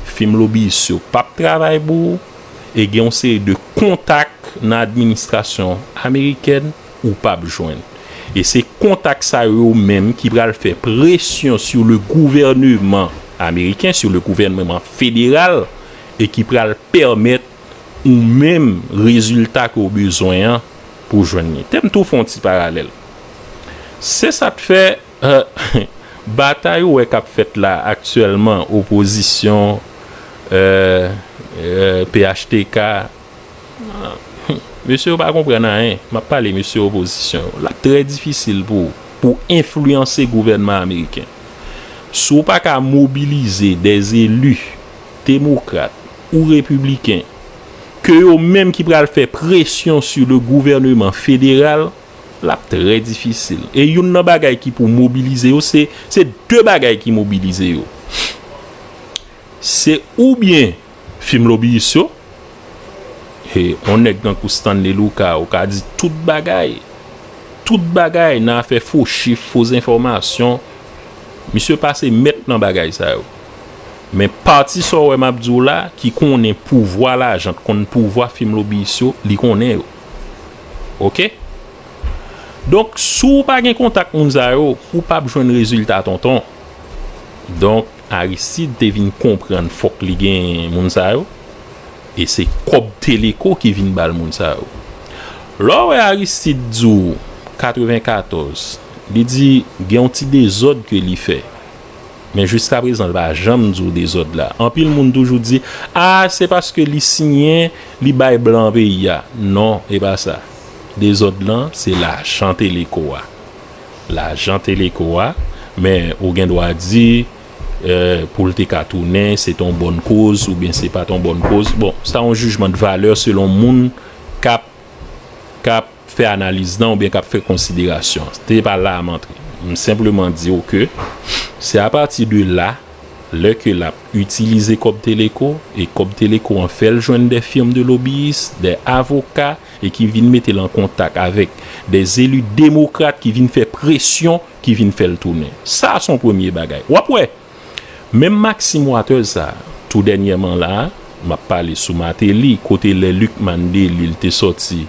fim lobiyis yo p ap travay pou ou, e gen yon seri de kontak nan administrasyon amerikèn ou p ap jwenn. E se kontak sa yo menm ki pral fè presyon sur le gouvernement américain, sur le gouvernement fédéral, e ki pral pèmèt ou menm rezilta ke w bezwen an pou w jwenn li. Te m tou fè yon ti paralèl. Se sa k fè, euh, batay ou wè k ap fèt la aktyèlman, opozisyon, euh, euh, P H T K, mesye yo pa konprann anyen. M ap pale mesye opozisyon yo. L ap trè difisil pou, pou enfliyanse gouvènman ameriken. Si w pa ka mobilize de eli demokrat ou repibliken, ke yo menm ki pral fè presyon sur le gouvernement fédéral, l ap trè difisil. E youn nan bagay ki pou mobilize yo, se, se de bagay ki mobilize yo. Se oubyen fim lobiyis yo, e, yon nèg tankou Stanley Lucca, ou ka di tout bagay. Tout bagay nan afè fo chif, fo enfòmasyon. Misye pase mèt nan bagay sa yo. Men pati sa w wè m ap di w la, ki konnen pouvwa lajan, konn pouvwa fim lobiyis yo, li konnen yo. Oke? Donk, si w pa gen kontak moun sa yo, ou p ap jwenn rezilta, tonton. Donk, Aristide te vin konprann fòk li gen moun sa yo. E se kòb Teleco ki vin ba l moun sa yo. Lè w wè Aristide di w katrevenkatòz, li di gen yon ti dezòd ke li fè. Men jiskaprezan, li pa janm di w dezòd la. Anpil moun toujou di, a, se paske li siyen, li bay blan peyi a. Non, e pa sa. Dezòd lan, se lajan Teleco a. Lajan Teleco a, men ou gen dwa di, euh, pou l te ka tounen, se t on bòn koz oubyen se pa t on bòn koz. Bon, sa yon jijman de valè selon moun k ap, k ap fè analiz lan oubyen k ap fè konsiderasyon. Se pa la a m antre. M senpleman di w ke se apati de la Lè ke l ap itilize kòb Teleco, e kòb Teleco an fè l jwenn de firm de lobbyist, de avoka, e ki vin mete l an kontak avèk de eli demokrat ki vin fè presyon, ki vin fè l tounen. Sa a se yon premye bagay. W ap wè, menm Maxine Waters sa, tou dènyèman la, m ap pale sou Martelly, kote lè Lucmane Delille te sòti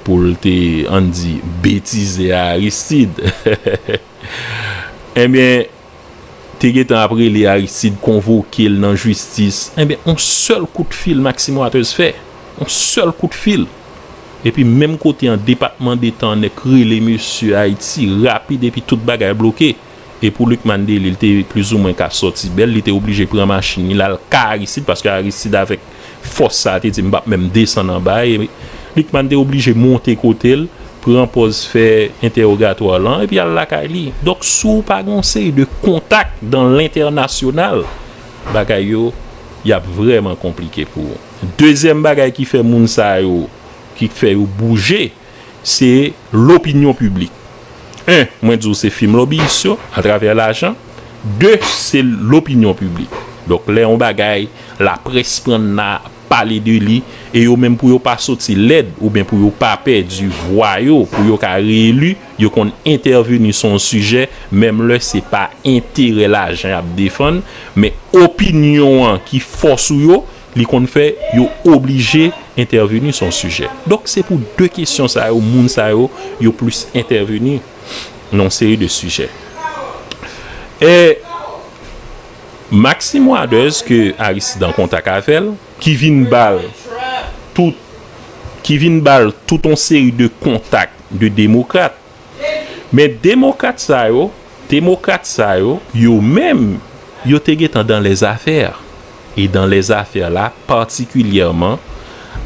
pou l te, ann di, betize Aristide. Ebyen, te gentan ap rele Aristide, konvoke l nan jistis. Ebyen, yon sèl kout fil Maxine Waters fè. Yon sèl kout fil. Epi menm kote an, Depatman Deta an nèk rele mesye Ayiti rapid epi tout bagay bloke. E pou Lucmane Delille, li te plizoumwen ka sòti bèl, li te oblije pran machin li, l al ka Aristide, paske Aristide avèk fòs sa a te di, "M p ap menm desann anba." E Lucmane te oblije monte kote l, pran pòz fè entèwogatwa lan, epi al lakay li. Donk, si w pa gen yon seri de kontak dan lentènasyonal, bagay yo, y ap vrèman konplike pou ou. Dezyèm bagay ki fè moun sa yo, ki fè yo bouje, se lopinyon piblik. En, mwen di w se fim lobiyis yo, atravè lajan. De, se lopinyon piblik. Donk, lè yon bagay, laprès pran nan pale de li, e yo menm pou yo pa soti lèd, oubyen pou yo pa pèdi vwa yo, pou yo ka reyeli, yo konn entèveni sou yon sijè, menm lè se pa enterè lajan y ap defann, men opinyon an ki fòs ou yo, li konn fè yo oblije entèveni sou yon sijè. Donk, se pou de kesyon sa yo, moun sa yo, yo plis entèveni nan yon seri de sijè. E Maxime Waters, ke Aristide an kontak avè l, ki vin ba l tout, ki vin ba l tout yon seri de kontak de demokrat. Men demokrat sa yo, demokrat sa yo, yo menm, yo te gentan dan lèzafè. E dan lèzafè la, patikilyèman,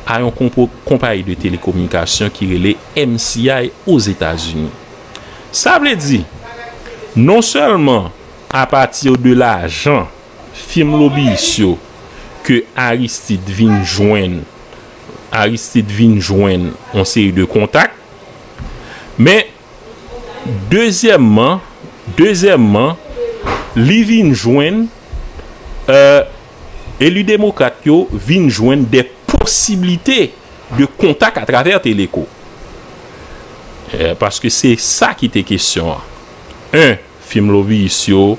a yon konpo-, konpayi de telekominikasyon ki rele M C I Ozetazini. Sa vle di, non sèlman apati de lajan fim lobiyis yo ke Aristide vin jwenn, Aristide vin jwenn yon seri de kontak, men dezyèmman, dezyèmman, li vin jwenn, euh, eli demokrat yo vin jwenn de posiblite de kontak atravè Teleco. Eh, paske se sa ki te kesyon an. En, fim lobiyis yo,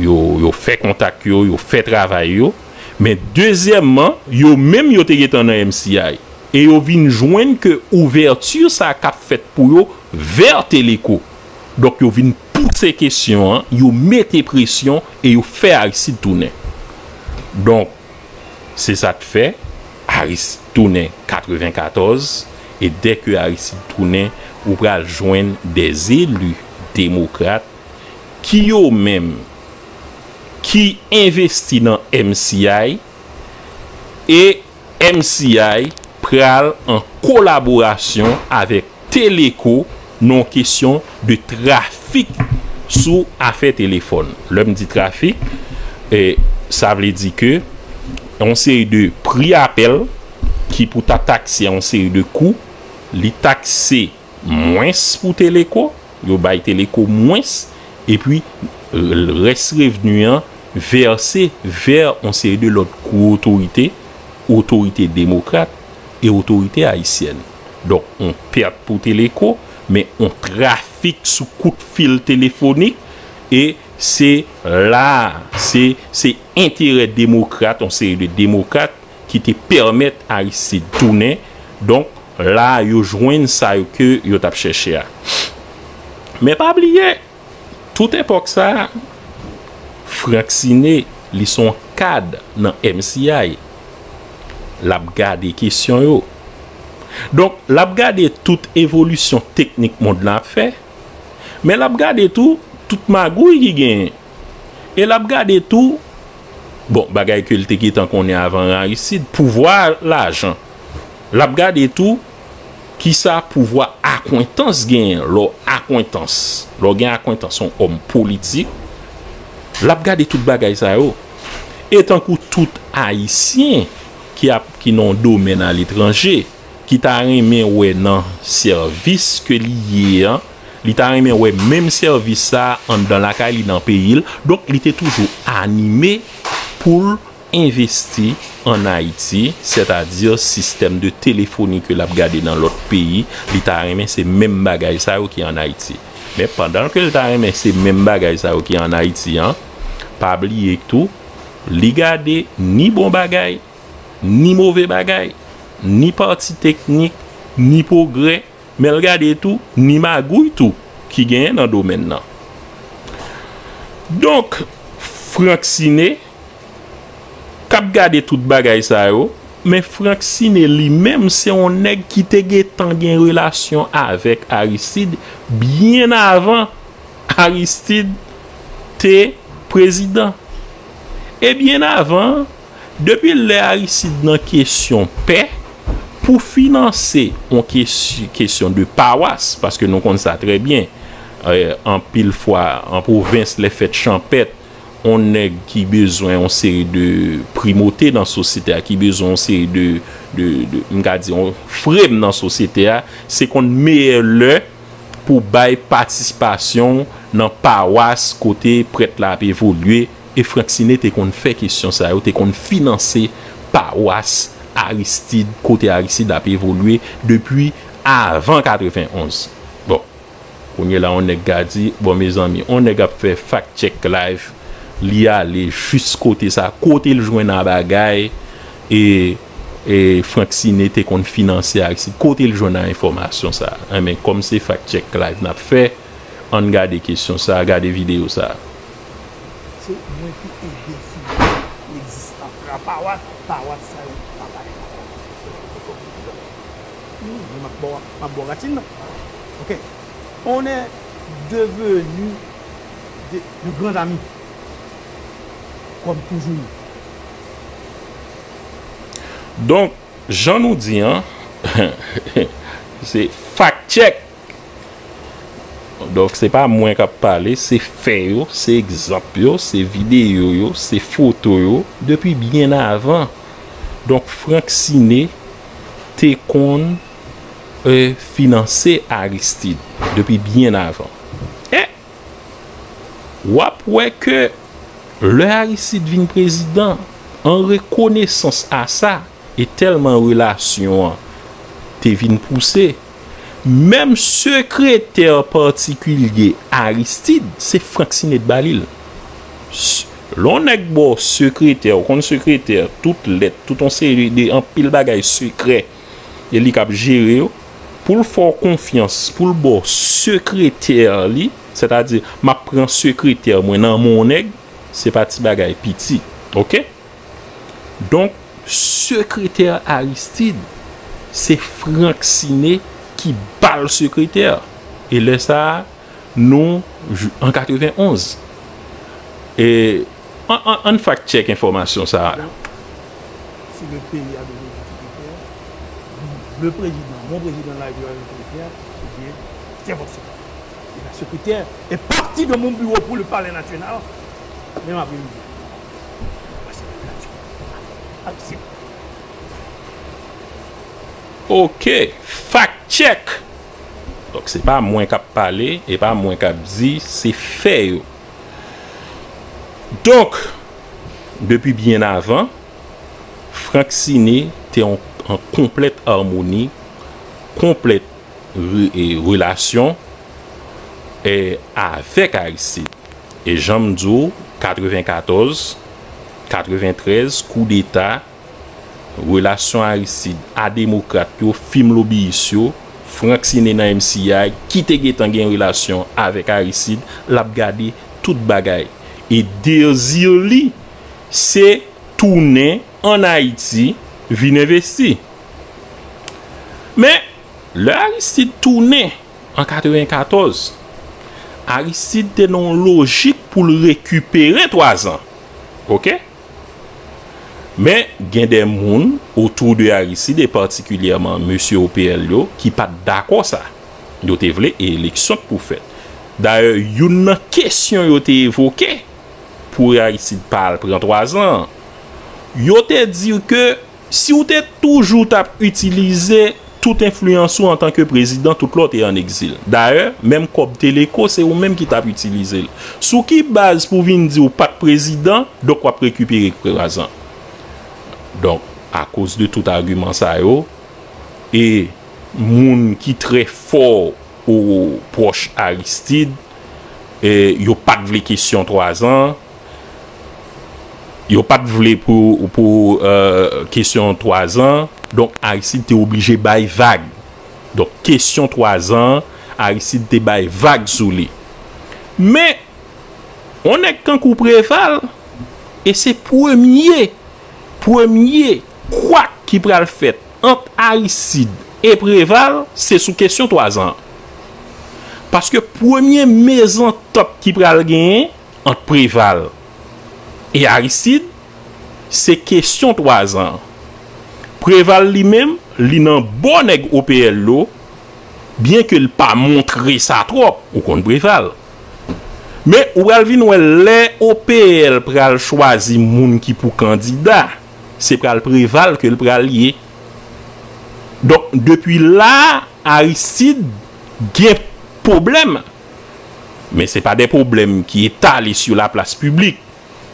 yo, yo fè kontak yo, yo fè travay yo. Men dezyèmman, yo menm yo te gentan nan M C I. E yo vin jwenn ke ouvèti sa k ap fèt pou yo vè Teleco. Donk, yo vin pouse kesyon an, yo mete presyon e yo fè Aristide tounen. Donk, se sa k fè Aristide tounen katrevenkatòz, e dèke Aristide tounen, ou pral jwenn de eli demokrat ki yo menm ki envesti nan M C I, e M C I pral an kolaborasyon avèk Teleco nan yon kesyon de trafik sou afè telefòn. Lè m di trafik, e, sa vle di ke yon seri de pri apèl ki pou ta takse yon seri de kou, li takse mwens pou Teleco, yo bay Teleco mwens, epi, l-, rès revni an vèse vè yon seri de lòt gwo otorite, otorite demokrat e otorite ayisyèn. Donk, yon pèt pou Teleco, men yon trafik sou kout fil telefonik, e se la, se, se enterè demokrat, yon seri de demokrat ki te pèmèt Aristide tounen. Donk, la, yo jwenn sa yo ke yo t ap chèche a. Men pa bliye, tout epòk sa a, Franck Ciné, li se yon kad nan M C I. L ap gade kesyon yo. Donk, l ap gade tout evolisyon teknik mond lan ap fè, men l ap gade tou tout magouy ki genyen. E l ap gade tou, bon, bagay ke l te gentan konnen avan Aristide, pouvwa lajan. L ap gade tou kisa pouvwa akwentans genyen. Lè w akwentans, lè w gen akwentans yon òm politik, l ap gade tout bagay sa yo. E tankou tout Ayisyen ki ap, ki nan yon domèn aletranje, ki ta renmen wè nan sèvis ke li ye an, Li ta renmen wè menm sèvis sa a anndan lakay li, nan peyi l. Donk, li te toujou anime pou l envesti ann Ayiti, sètadi sistèm de telefoni ke l ap gade nan lòt peyi, li ta renmen se menm bagay sa yo ki ann Ayiti. Men pandan ke l ta renmen se menm bagay sa yo ki ann Ayiti an, pa bliye tou, li gade ni bon bagay, ni move bagay, ni pati teknik, ni pwogrè, men l gade tou, ni magouy tou ki genyen nan domèn nan. Donk, Frank Siné k ap gade tout bagay sa yo, men Frank Siné li menm se yon nèg ki te gentan gen relasyon avèk Aristide byen avan Aristide te prezidan. E byen avan, depi lè Aristide nan kesyon pè, pou finanse yon kes-, kesyon de pawas, paske nou konn sa trè byen, eh, anpil fwa, an pwovens, lè fèt chanpèt, yon nèg ki bezwen yon seri de primote nan sosyete a, ki bezwen yon seri de, de, de, m ka di, yon frem nan sosyete a, se konn meyè lè pou bay patisipasyon nan pawas kote prèt la ap evolye, e Frank Siné te konn fè kesyon sa yo, te konn finanse pawas Aristide, kote Aristide ap evolye depi avan katrevenonz. Bon, kounye la, yon nèg ka di, bon, mezanmi, yon nèg ap fè fact check live, li ale jis kote sa, kote l jwenn a bagay, e, e Frank Siné te konn finanse Aristide, kote l jwenn a enfòmasyon sa. Enben, kòm se fact check live n ap fè, ann gade kesyon sa, gade videyo sa. Se mwen ki ede fini egzistans la. Pawas, pawas sa yo pa pale. Wi, men m ap ba w, m ap ba w ratin nan. Ok. On est devenu de, de grands amis. Comme toujours. Donk, jan nou di an, se fact check. Donk, se pa mwen k ap pale, se fè yo, se egzanp yo, se videyo yo, se foto yo, depi byen avan. Donk, Frank Siné te konn, eh, finanse Aristide depi byen avan. E w ap wè ke lè Aristide vin prezidan, an rekonesans a sa, e tèlman relasyon an te vin pouse, menm sekretè patikilye Aristide, se Frank Siné t ba li l. S-, lè yon nèg ba w sekretè, ou konn sekretè, tout lèt, tout yon seri de anpil bagay sekrè, e li k ap jere yo, pou l fè w konfyans, pou l ba w sekretè li, sètadi, m ap pran sekretè mwen nan men yon nèg, se pa ti bagay piti, ok? Donk, sekretè Aristide, se Frank Siné ki ba l sekretè. E lè sa a, nou, j-, an katrevenonz. E, an, an, ann fact check enfòmasyon sa a. Si le pays a besoin d'un secrétaire, le président, mon président de la République a besoin d'un secrétaire, c'est bien, c'est votre secrétaire. Et la secrétaire est partie de mon bureau pour le palais national, même après-midi. Ok, fact check. Donk, se pa mwen k ap pale, e pa mwen k ap di, se fè yo. Donk, depi byen avan, Frank Siné te an, an konplèt amoni, konplèt re-, e, relasyon, e, avèk Aristide. E jan m di w, katrevenkatòz, katreventrèz, koudeta, relasyon Aristide a demokrat yo, fim lobiyis yo, Frank Siné nan M C I, ki te gentan gen relasyon avèk Aristide, l ap gade tout bagay. E dezi li, se tounen ann Ayiti, vin envesti. Men, lè Aristide tounen an katrevenkatòz, Aristide te nan yon lojik pou l rekipere twazan. Ok? Men, gen de moun otou de Aristide, e patikilyèman mesye O P L yo, ki pa t dakò sa. Yo te vle eleksyon t pou fèt. Dayè, youn nan kesyon yo te evoke pou Aristide pa al pran twazan an, yo te di ke si w te toujou t ap itilize tout enfliyans ou antanke prezidan, tout lè w te an egzil. Dayè, menm kòb Teleco, se ou menm ki t ap itilize l. Sou ki baz pou vin di w pa t prezidan, donk w ap rekipere twa zan? Donk, akoz de tout agiman sa yo, e moun ki trè fò ou pwòch Aristide, e yo pa t vle kesyon twa zan, yo pa t vle pou, pou, euh, kesyon twa zan. Donk, Aristide te oblije bay vag. Donk, kesyon twa zan, Aristide te bay vag sou li. Men, yon nèg tankou Preval, e se premye, premye kwak ki pral fèt ant Aristide e Preval, se sou kesyon twa zan. Paske premye mezantant ki pral genyen ant Preval e Aristide, se kesyon twa zan. Preval li menm, li nan bò nèg O P L yo, byenke l pa montre sa twòp, ou konn Preval. Men ou pral vin wè lè O P L pral chwazi moun ki pou kandida, se pral Preval ke l pral ye. Donk, depi la, Aristide gen pwoblèm. Men se pa de pwoblèm ki etale sou laplas piblik.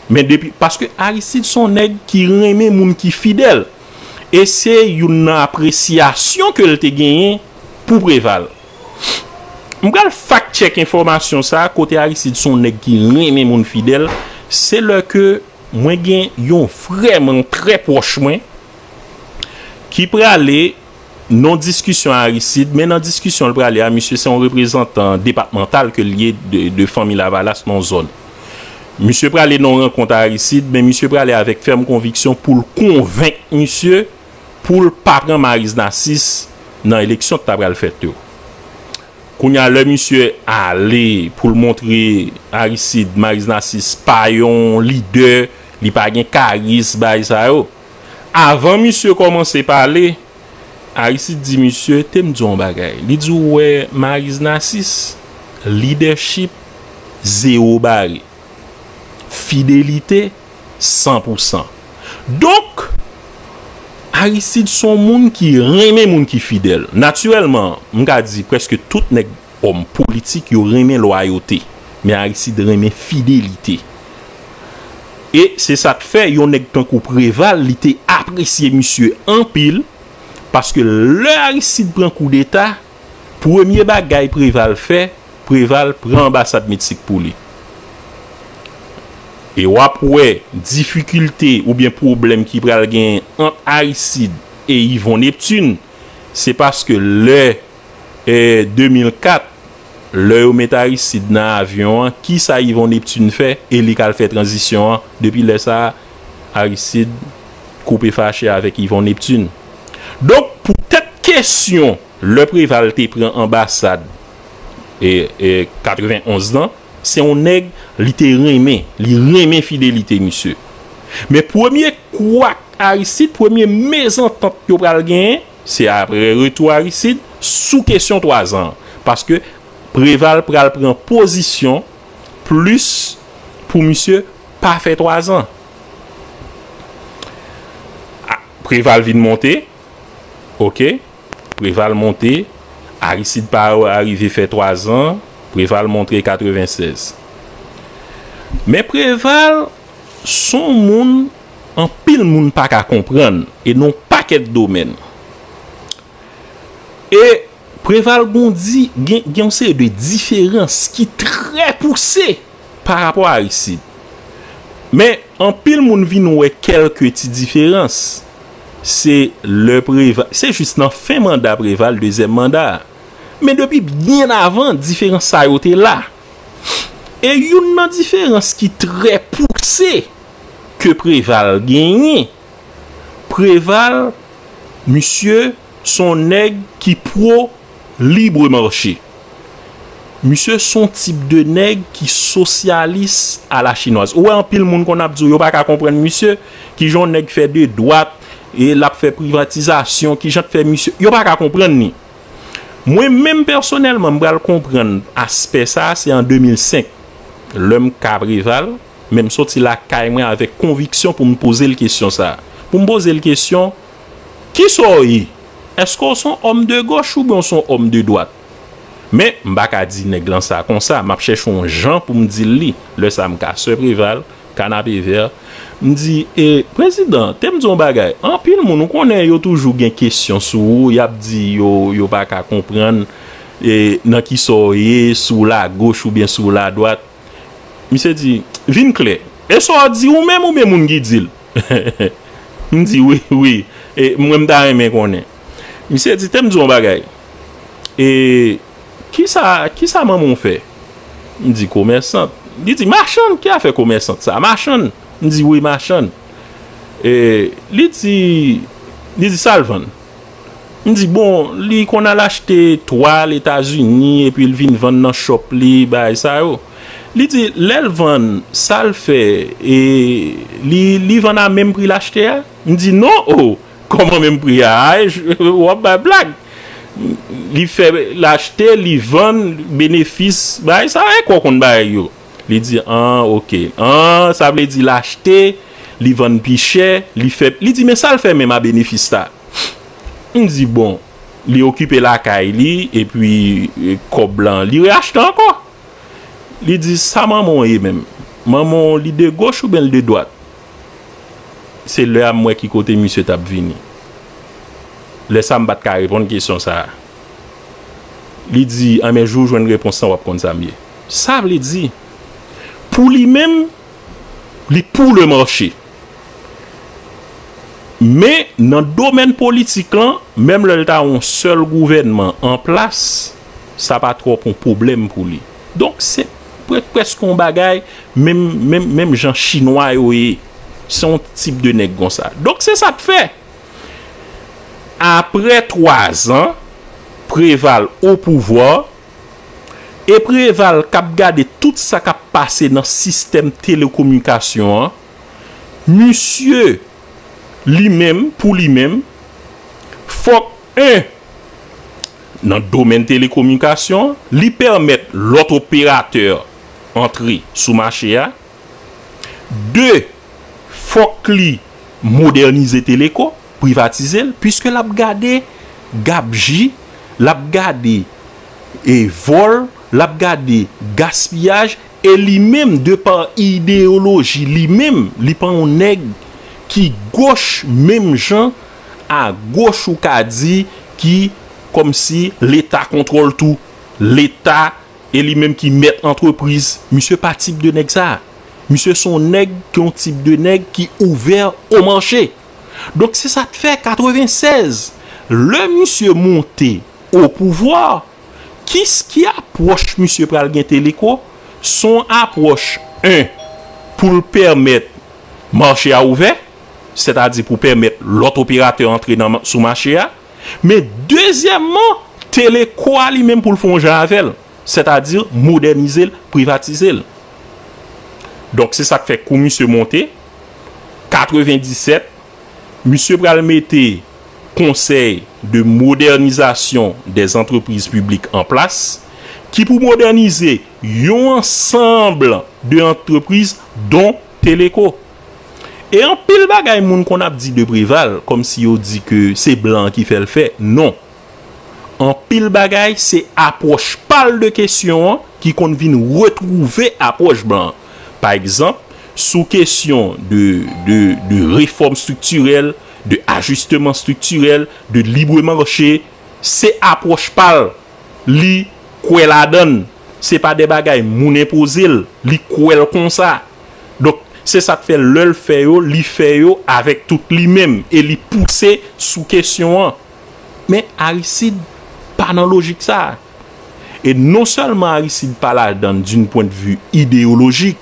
Men depi, paske Aristide se yon nèg ki renmen moun ki fidèl. E se youn nan apresyasyon ke l te genyen pou Preval. M pral fact check enfòmasyon sa a, kote Aristide se yon nèg ki renmen moun fidèl. Se lè ke mwen gen yon vrèman trè pwòch mwen ki prale nan diskisyon Aristide, men nan diskisyon l prale a, misye se yon reprezantan depatmantal ke l ye de, de fanmi Lavalas nan zòn. Misye prale nan yon rankont Aristide, men misye prale avèk fèm konviksyon pou l konvenk misye pou l pa pran Maryse Narcisse nan eleksyon k ta pral fèt yo. Kounye a, lè misye ale pou l montre Aristide, Maryse Narcisse pa yon lidè, li pa gen karis, bagay sa yo. Avan misye kòmanse pale, Aristide di misye, "Te m di w yon bagay." Li di, "Ou wè Maryse Narcisse, lidèchip, zewo bare. Fidelite, san pou san." Donk, Aristide se yon moun ki renmen moun ki fidèl. Natirèlman, m ka di prèske tout nèg, òm politik, yo renmen lwayote. Men Aristide renmen fidelite. E se sa k fè yon nèg tankou Preval, li te apresye misye anpil, paske lè Aristide pran koudeta, premye bagay Preval fè, Preval pran anbasad Meksik pou li. E w ap wè difikilte oubyen pwoblèm ki pral genyen ant Aristide e Yvon Neptune, se paske lè, e, de mil kat, lè yo met Aristide nan avyon an, kisa Yvon Neptune fè? E li k al fè tranzisyon an. Depi lè sa a, Aristide koupe fache avèk Yvon Neptune. Donk, poutèt kesyon lè Preval te pran anbasad, e, e, katrevenonz lan, se yon nèg li te renmen, li renmen fidelite misye. Men premye kwak Aristide, premye mezantant yo pral genyen, se apre retou Aristide, sou kesyon twa zan an. Paske Preval pral pran pozisyon plis pou misye pa fè twa zan. A, Preval vin monte, oke, Preval monte, Aristide pa arive fè twa zan, Preval monte katrevennsèz. Men Preval se yon moun anpil moun pa ka konprann, e nan yon pakèt domèn. E Preval gon di, gen, gen yon seri de diferans ki trè pouse pa rapò a Aristide. Men, anpil moun vin wè kèlke ti diferans. Se lè Preval, se jis nan fen manda Preval, dezyèm manda a. Men depi byen avan, diferans sa yo te la. E youn nan diferans ki trè pouse ke Preval genyen, Preval, misye, se yon nèg ki pwo libre marché. Misye se yon tip de nèg ki sosyalis a la chinwaz. Ou wè anpil moun konn ap di w yo pa ka konprann misye, kijan yon nèg fè de dwat, e l ap fè privatizasyon, kijan t fè misye, yo pa ka konprann li. Mwen menm pèsonèlman, m pral konprann aspè sa a, se an de mil senk. Lè m ka Preval, men m soti lakay mwen avèk konviksyon pou m poze l kesyon sa a. Pou m poze l kesyon, kisa w ye? Èske w se yon òm de gòch oubyen w se yon òm de dwat? Men, m pa ka di nèg lan sa konsa, m ap chèche yon jan pou m di l li. Lè sa, m ka Sè Preval, Kanapevè, m di, e, Prezidan, te m di yon bagay, anpil moun, ou konnen, yo toujou gen kesyon sou ou, y ap di yo, yo pa ka konprann, e, nan ki sa w ye, si w lagoch oubyen si w ladwat. Misye di, vin klè. E sa w di ou menm oubyen moun ki di l? M di, wi, wi. E mwen, m ta renmen konnen. Misye di, te m di yon bagay. E kisa, kisa manman w fè? M di, komèsant. Li di, machann? Ki afè komèsant sa? Machann? M di, wi, machann. E li di, li di, sa l vann? M di, bon, li konn al achte twal Etazini, epi l vin vann nan shop li, bagay sa yo. Li di, lè l vann, sa l fè, e li, li vann a menm pri l achte a? M di, non, o, kòman menm pri a? A, j-, w ap bay blag. Li fè, l achte, li vann, benefis, bagay sa, e kò konn bagay yo. Li di, an, oke. An, sa vle di l achte, li vann pi chè, li fè, li di, men sa l fè menm a benefis la? M di, bon, li okipe lakay li, epi, e, kòb lan, li reyachte ankò. Li di, sa manman w ye menm? Manman w, li de gòch oubyen l de dwat? Se lè a m wè ki kote misye t ap vini. Lè sa, m pa t ka reponn kesyon sa a. Li di, anben, jou w jwenn repons lan, w ap konn sa m ye. Sa vle di, pou li menm, li pou le marché. Men, nan domèn politik lan, menm lè l ta yon sèl gouvènman an plas, sa pa twòp yon pwoblèm pou li. Donk, se pre-, prèske yon bagay, menm, menm, menm jan Chinwa yo ye. Se yon tip de nèg konsa. Donk, se sa k fè, apre twa zan, Preval o pouvwa, e Preval k ap gade tout sa k ap pase nan sistèm telekominikasyon an, misye, li menm, pou li menm, fòk, en, nan domèn telekominikasyon, li pèmèt lòt operatè antre sou mache a. De, fòk li modènize Teleko, privatize l, piske l ap gade gabji, l ap gade, e, vòl, l ap gade gaspiyaj, e li menm, de pa ideyoloji li menm, li pa yon nèg ki gòch menm jan a gòch ou ka di ki kòmsi Leta kontwòl tou. Leta e li menm ki mèt antrepriz. Misye pa tip de nèg sa. Misye se yon nèg ki yon tip de nèg ki ouvè o mache. Donk, se sa k fè katrevennsèz, lè misye monte o pouvwa, kis-, ki apwòch misye pral gen Teleko? Se yon apwòch, en, pou l pèmèt mache a ouvè, sètadi pou pèmèt lòt operatè antre nan, sou mache a, men dezyèmman, Teleko a li menm pou l fè yon jan avè l, sètadi modènize l, privatize l. Donk, se sa k fè kou misye monte, katrevendisèt, misye pral mete Conseil de Modernisation des Entreprises Publiques an plas, ki pou modènize yon ansanb de antrepriz, don Teleko. E anpil bagay moun konn ap di de Preval, kòmsi yo di ke se blan ki fè l fè. Non. Anpil bagay, se apwòch pa l de kesyon an ki konn vin retwouve apwòch blan an. Pa egzanp, sou kesyon de, de, de refòm striktirèl, de ajisteman striktirèl, de libre marché, se apwòch pa l. Li kwè ladan l. Se pa de bagay moun enpoze l. Li kwè l konsa. Donk, se sa k fè lè l fè yo, li fè yo avèk tout li menm e li pouse sou kesyon an. Men Aristide pa nan lojik sa a. E non sèlman Aristide pa ladan l d'un point de vue idéologique,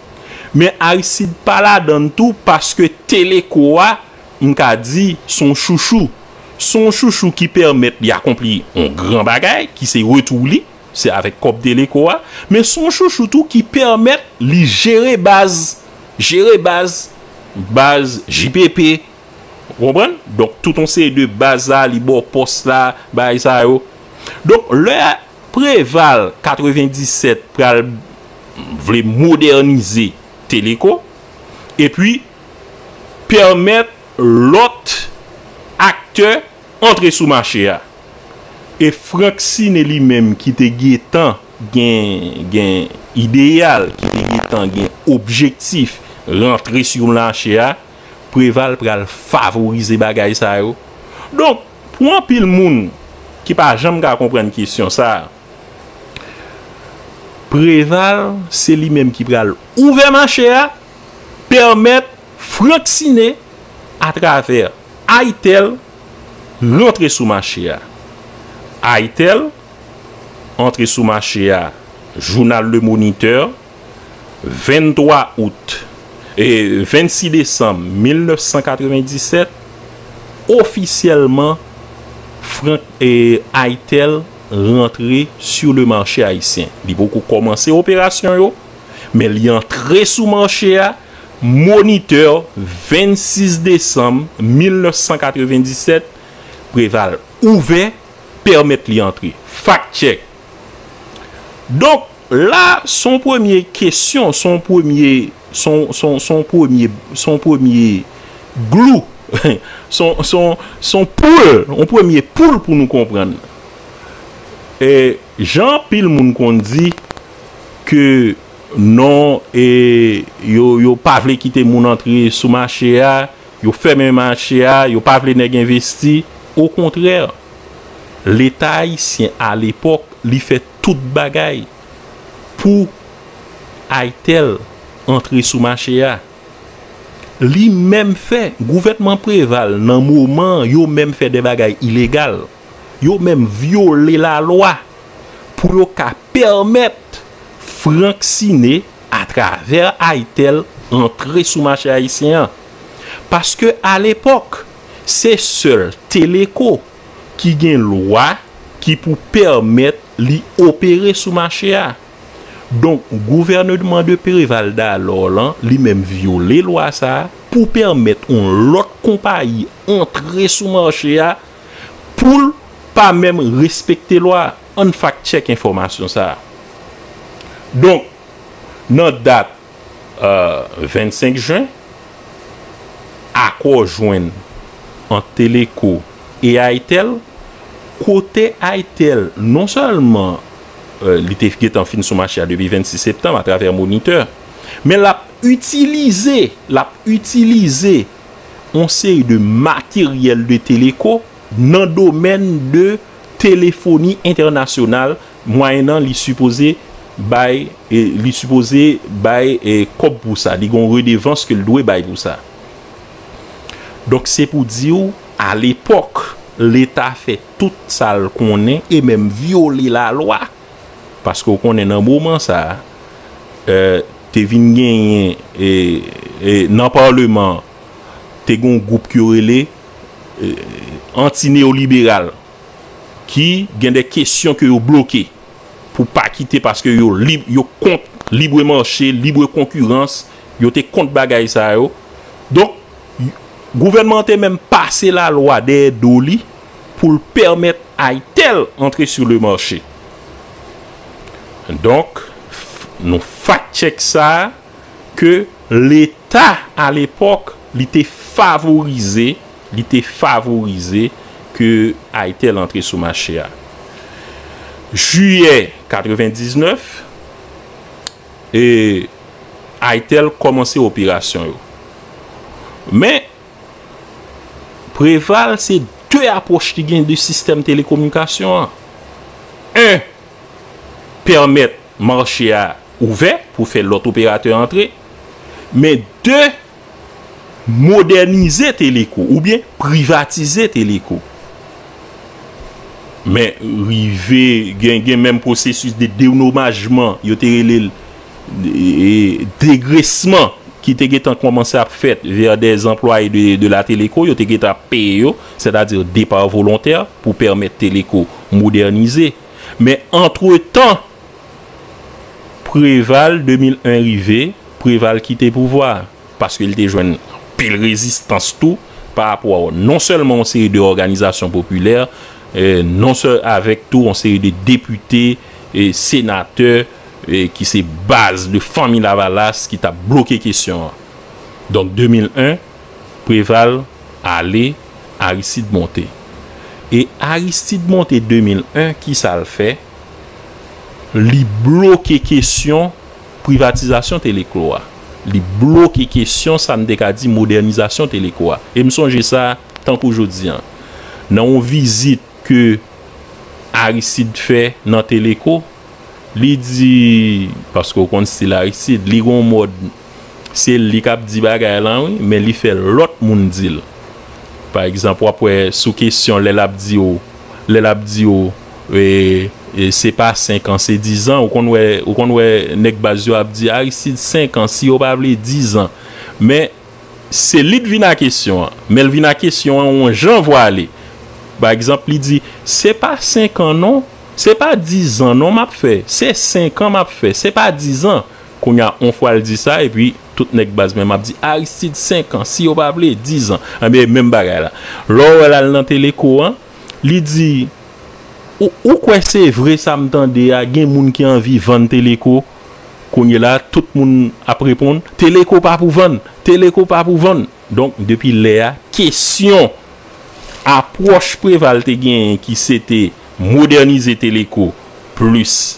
men Aristide pa ladan l tou paske Teleko a, m ka di, se yon chouchou. Se yon chouchou ki pèmèt li akonpli yon gran bagay, ki se retwou li, se avèk kòb Teleko a, men se yon chouchou tou ki pèmèt li jere baz, jere baz, baz J P P, ou konprann? Donk, tout yon seri de baz la, li ba w pòs la, bagay sa yo. Donk, lè Preval katrevendisèt pral vle modènize Teleko, epi pèmèt lòt aktè antre sou mache a. E Frank Ciné li menm ki te gentan gen, gen ideyal, ki te gentan gen objektif rantre sou mache a, Preval pral favorize bagay sa yo. Donk, pou anpil moun ki pa janm ka konprann kesyon sa a, Preval se li menm ki pral ouvè mache a, pèmèt Frank Ciné atravè Aitel rantre sou mache a. Aitel antre sou mache a, jounal Le Moniteur, venntwa out, e vennsis desanm mil nèf san katrevenndisèt, ofisyèlman, Frank, e, Aitel rantre sur le marché haïtien. Li poko kòmanse operasyon yo, men li antre sou mache a, Moniteur, vennsis desanm mil nèf san katrevenndisèt, Preval ouvè, pèmèt li antre. Fact check. Donk, la, se yon premye kesyon, se yon premye, se yon, se yon, se yon premye, se yon premye glou, se yon, se yon, se yon poul, yon premye poul pou nou konprann. E, jan anpil moun konn di ke non, e, yo, yo pa vle kite moun antre sou mache a, yo fèmen mache a, yo pa vle nèg envesti. Okontrè, Leta ayisyen alepòk, li fè tout bagay pou Aitel antre sou mache a. Li menm fè, gouvènman Preval nan moman an, yo menm fè de bagay ilegal. Yo menm vyole lalwa pou yo ka pèmèt Frank Ciné, atravè Aitel, antre sou mache ayisyen an. Paske alepòk, se sèl Teleco ki gen lwa ki pou pèmèt li opere sou mache a. Donk, gouvènman de Preval dalò lan, li menm vyole lwa sa a pou pèmèt yon lòt konpayi antre sou mache a pou l pa menm respekte lwa. Ann fact check enfòmasyon sa a. Donk, nan dat, e, vennsenk jen, akò jwenn ant Teleco e Aitel, kote Aitel, non sèlman, e, li te gentan fin sou mache a depi vennsis septanm atravè Moniteur, men l ap itilize, l ap itilize yon seri de materyèl de Teleco nan domèn de telefoni entènasyonal, mwayennan li sipoze bay, e, li sipoze bay, e, kòb pou sa. Li gen yon redevans ke l dwe bay pou sa. Donk, se pou di w, alepòk, Leta fè tout sa l konnen e menm vyole lalwa. Paske w konnen nan moman sa a, e, te vin genyen, e, e, nan Paleman an, te gen yon gwoup ki yo rele, e, anti-neyoliberal, ki gen de kesyon ke yo bloke pou pa kite, paske yo lib, yo kont libre mache, libre konkirans, yo te kont bagay sa yo. Donk, gouvènman an te menm pase lalwa dèyè do li pou l pèmèt Aitel antre sur le marché. Donk, f-, nou fact check sa a, ke Leta alepòk, li te favorize, li te favorize ke Aitel antre sou mache a. Jiyè katrevendiznèf, e Aitel kòmanse operasyon yo. Men, Preval, se de apwòch li gen de sistèm telekominikasyon an. En, pèmèt mache a ouvè pou fè lòt operatè antre, men de, modènize Teleco oubyen privatize Teleco. Men rive gen, gen menm pwosesis de denomajman, yo te rele l, e, degresman, ki te gentan kòmanse ap fèt vè dè anplwaye de, de la Teleco, yo te gentan ap peye yo, sètadi depa volontè, pou pèmèt Teleco modènize. Men antretan, Preval, de mil en rive, Preval kite pouvwa a, paske li te jwenn anpil rezistans tou, pa rapò non sèlman yon seri de òganizasyon popilè, e, non sèl avèk tou yon seri de depite, e, senatè, e, ki se baz de Fanmi Lavalas ki t ap bloke kesyon an. Donk, de mil en, Preval ale, Aristide monte. E Aristide monte de mil en, ki sa l fè? Li bloke kesyon privatizasyon Teleko a. Li bloke kesyon, sa n te ka di, modènizasyon Teleko a. E m sonje sa tankou jodi a. Nan yon vizit ke Aristide fè nan Teleko, li di, paske w konn stil Aristide, li gon mòd, se li k ap di bagay lan, wi, men li fè lòt moun di l. Pa egzanp, w ap wè sou kesyon, lè l ap di w, lè l ap di w, e, e, se pa senk an, se diz an, ou konn wè, ou konn wè nèg baz yo ap di, Aristide, senk an, si yo pa vle, diz an. Men, se li k vin a kesyon an, men l vin a kesyon an yon jan vwale. Pa egzanp, li di, se pa senk an non, se pa diz an non m ap fè, se senk an m ap fè, se pa diz an. Kounye a, yon fwa l di sa, epi tout nèg baz menm ap di, Aristide, senk an, si yo pa vle, diz an. Enben, menm bagay la. Lè w wè l al nan Teleko an, li di, ou, ou kwè se vre sa m tande a, gen moun ki anvi vann Teleko? Kounye la, tout moun ap reponn, Teleko pa pou vann, Teleko pa pou vann. Donk, depi lè a, kesyon apwòch Preval te genyen ki se te modènize Teleko plis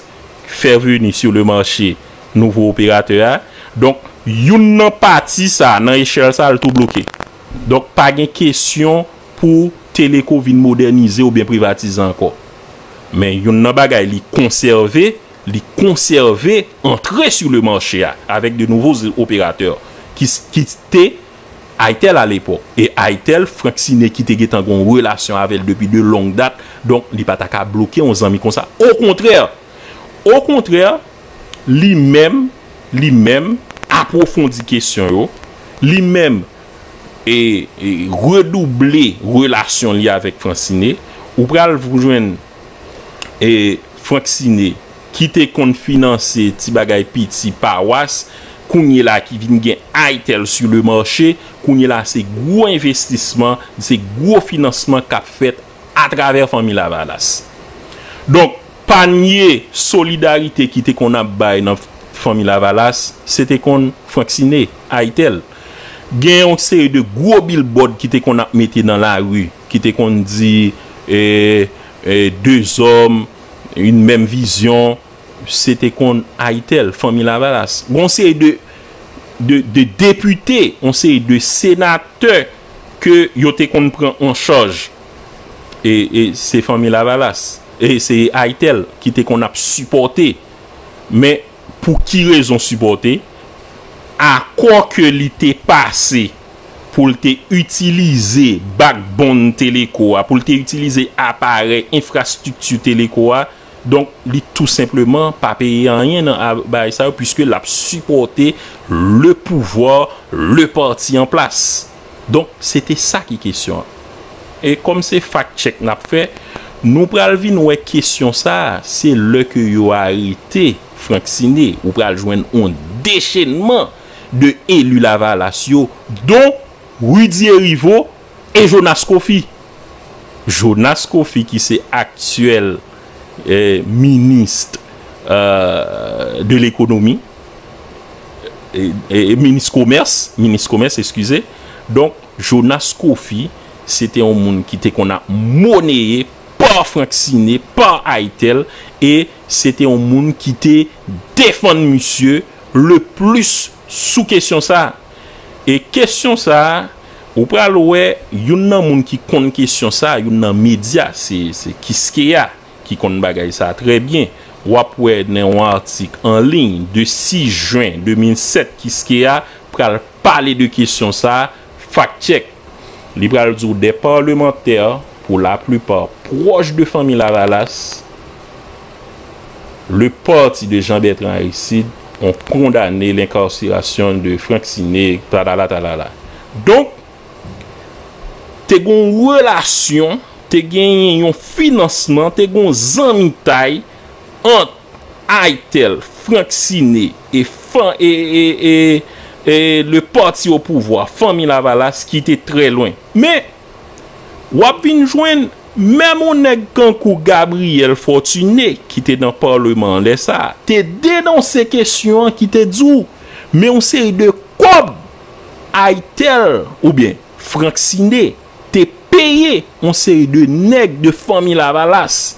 fè vini sur le marché nouvo operatè a. Donk, youn nan pati sa, nan echèl sa, l tou bloke. Donk, pa gen kesyon pou Teleko vin modènize oubyen privatize ankò. Men youn nan bagay li konsève, li konsève antre sur le marché a avèk de nouveaux opérateurs ki, ki te Itel alepòk. E Itel, Frank Ciné ki te gentan gon relasyon avè l depi de long dat, donk li pa ta ka bloke yon zanmi konsa. Okontrè, okontrè, li menm, li menm apwofondi kesyon yo, li menm e, e redouble relasyon li avèk Frank Ciné, ou pral jwenn e Frank Ciné ki te konn finanse ti bagay piti pawas, kounye la ki vin gen Itel sur le marché, kounye la se gwo envestisman, se gwo finansman k ap fèt atravè Fanmi Lavalas. Donk, pa nye solidarite ki te konn ap bay nan Fanmi Lavalas, se te konn Frank Ciné, Itel. Gen yon seri de gwo billboard ki te konn ap mete nan lari, ki te konn di, e, e, deux hommes, une même vision, se te konn Itel, Fanmi Lavalas. Gon seri de, de, de depite, yon seri de senatè ke yo te konn pran an chaj. E, e se Fanmi Lavalas. E se Itel ki te konn ap sipòte. Men, pou ki rezon sipòte? Akò ke li te pase pou l te itilize backbone Teleko a, pou l te itilize aparèy, enfrastrikti Teleko a, donk, li tou senpleman pa peye anyen nan a-, bagay sa yo, puiske l ap sipòte le pouvwa, le parti an plas. Donk, se te sa ki kesyon an. E kòm se fact check n ap fè, nou pral vin wè kesyon sa a, se lè ke yo arete Frank Ciné, ou pral jwenn yon dechenman de eli Lavalas yo, don Rudy Hériveaux e Jonas Coffy. Jonas Coffy ki se aktyèl, eh, minis, eh, de lekonomi, e, e, e minis komès, minis komès, eskize. Donk, Jonas Coffy, se te yon moun ki te konn ap moneye pa Frank Ciné, pa Itel, e se te yon moun ki te defann misye le plis sou kesyon sa a. E kesyon sa a, ou pral wè, youn nan moun ki konn kesyon sa a, youn nan medya, se, se Kiskeya ki konn bagay sa a trè byen. W ap wè nan yon atik an liy de sis jen de mil sèt, Kiskeya pral pale de kesyon sa a, fact check. Li pral di w des parlementaires, pour la plupart proches de Fanmi Lavalas, le parti de Jean Bertrand Aristide ont condamné l'incarcération de Frank Ciné, talala, talala. Donk, te gon relasyon, te genyen yon finansman, te gon zanmitay ant Itel, Frank Ciné e, fan, e, e, e, e le parti au pouvoir, Fanmi Lavalas, ki te trè lwen. Men, w ap vin jwenn menm yon nèg kankou Gabriel Fortuné, ki te nan palman an lè sa a, te denonse kesyon an, ki te di w, men yon seri de kòb Itel oubyen Frank Ciné te peye yon seri de nèg de fanmi Lavalas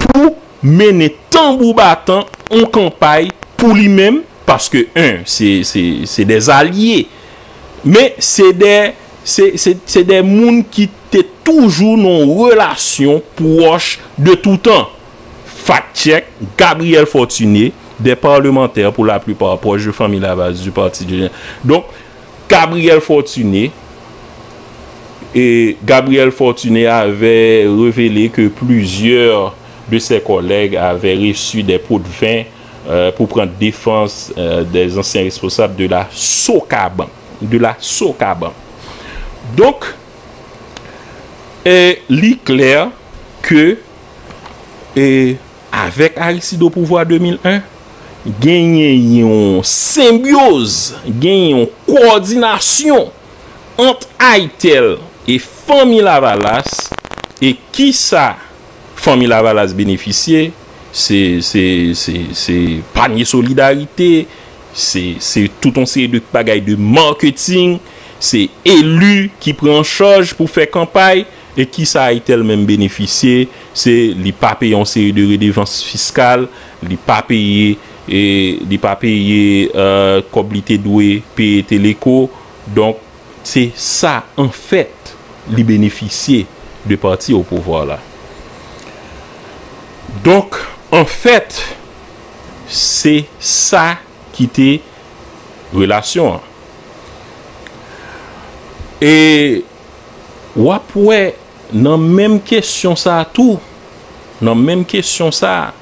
pou mennen tanbou batan yon kanpay pou li menm, paske, en, se, se, se de alye, men se de, se, se, se de moun ki te toujou nan relasyon pwòch de toutan. Fact check, Gabriel Fortuné, des parlementaires pour la plupart proches de famille Lavalas du parti de... Donc, Gabriel Fortuné, et Gabriel Fortuné avait révélé que plusieurs de ses collègues avaient reçu des pots de vin euh, pour prendre défense euh, des anciens responsables de la Socabank. De la Socabank. Donc, euh, il est clair que euh, avec Aristide au pouvoir deux mille un, genyen yon senbyoz, genyen yon kowòdinasyon ant Aytel e fanmi Lavalas. E kisa fanmi Lavalas benefisye? Se, se, se, se panye solidarite, se, se tout yon seri de bagay de marketing, se eli ki pran an chaj pou fè kanpay. E kisa Aytel menm benefisye? Se li pa peye yon seri de redevans fiskal, li pa peye, e, li pa peye euh, kòb li te dwe peye Teleco. Donk, se sa, anfèt, li benefisye de pati o pouvwa la. Donk, anfèt, se sa ki te relasyon an. E w ap wè nan menm kesyon sa a tou, nan menm kesyon sa a,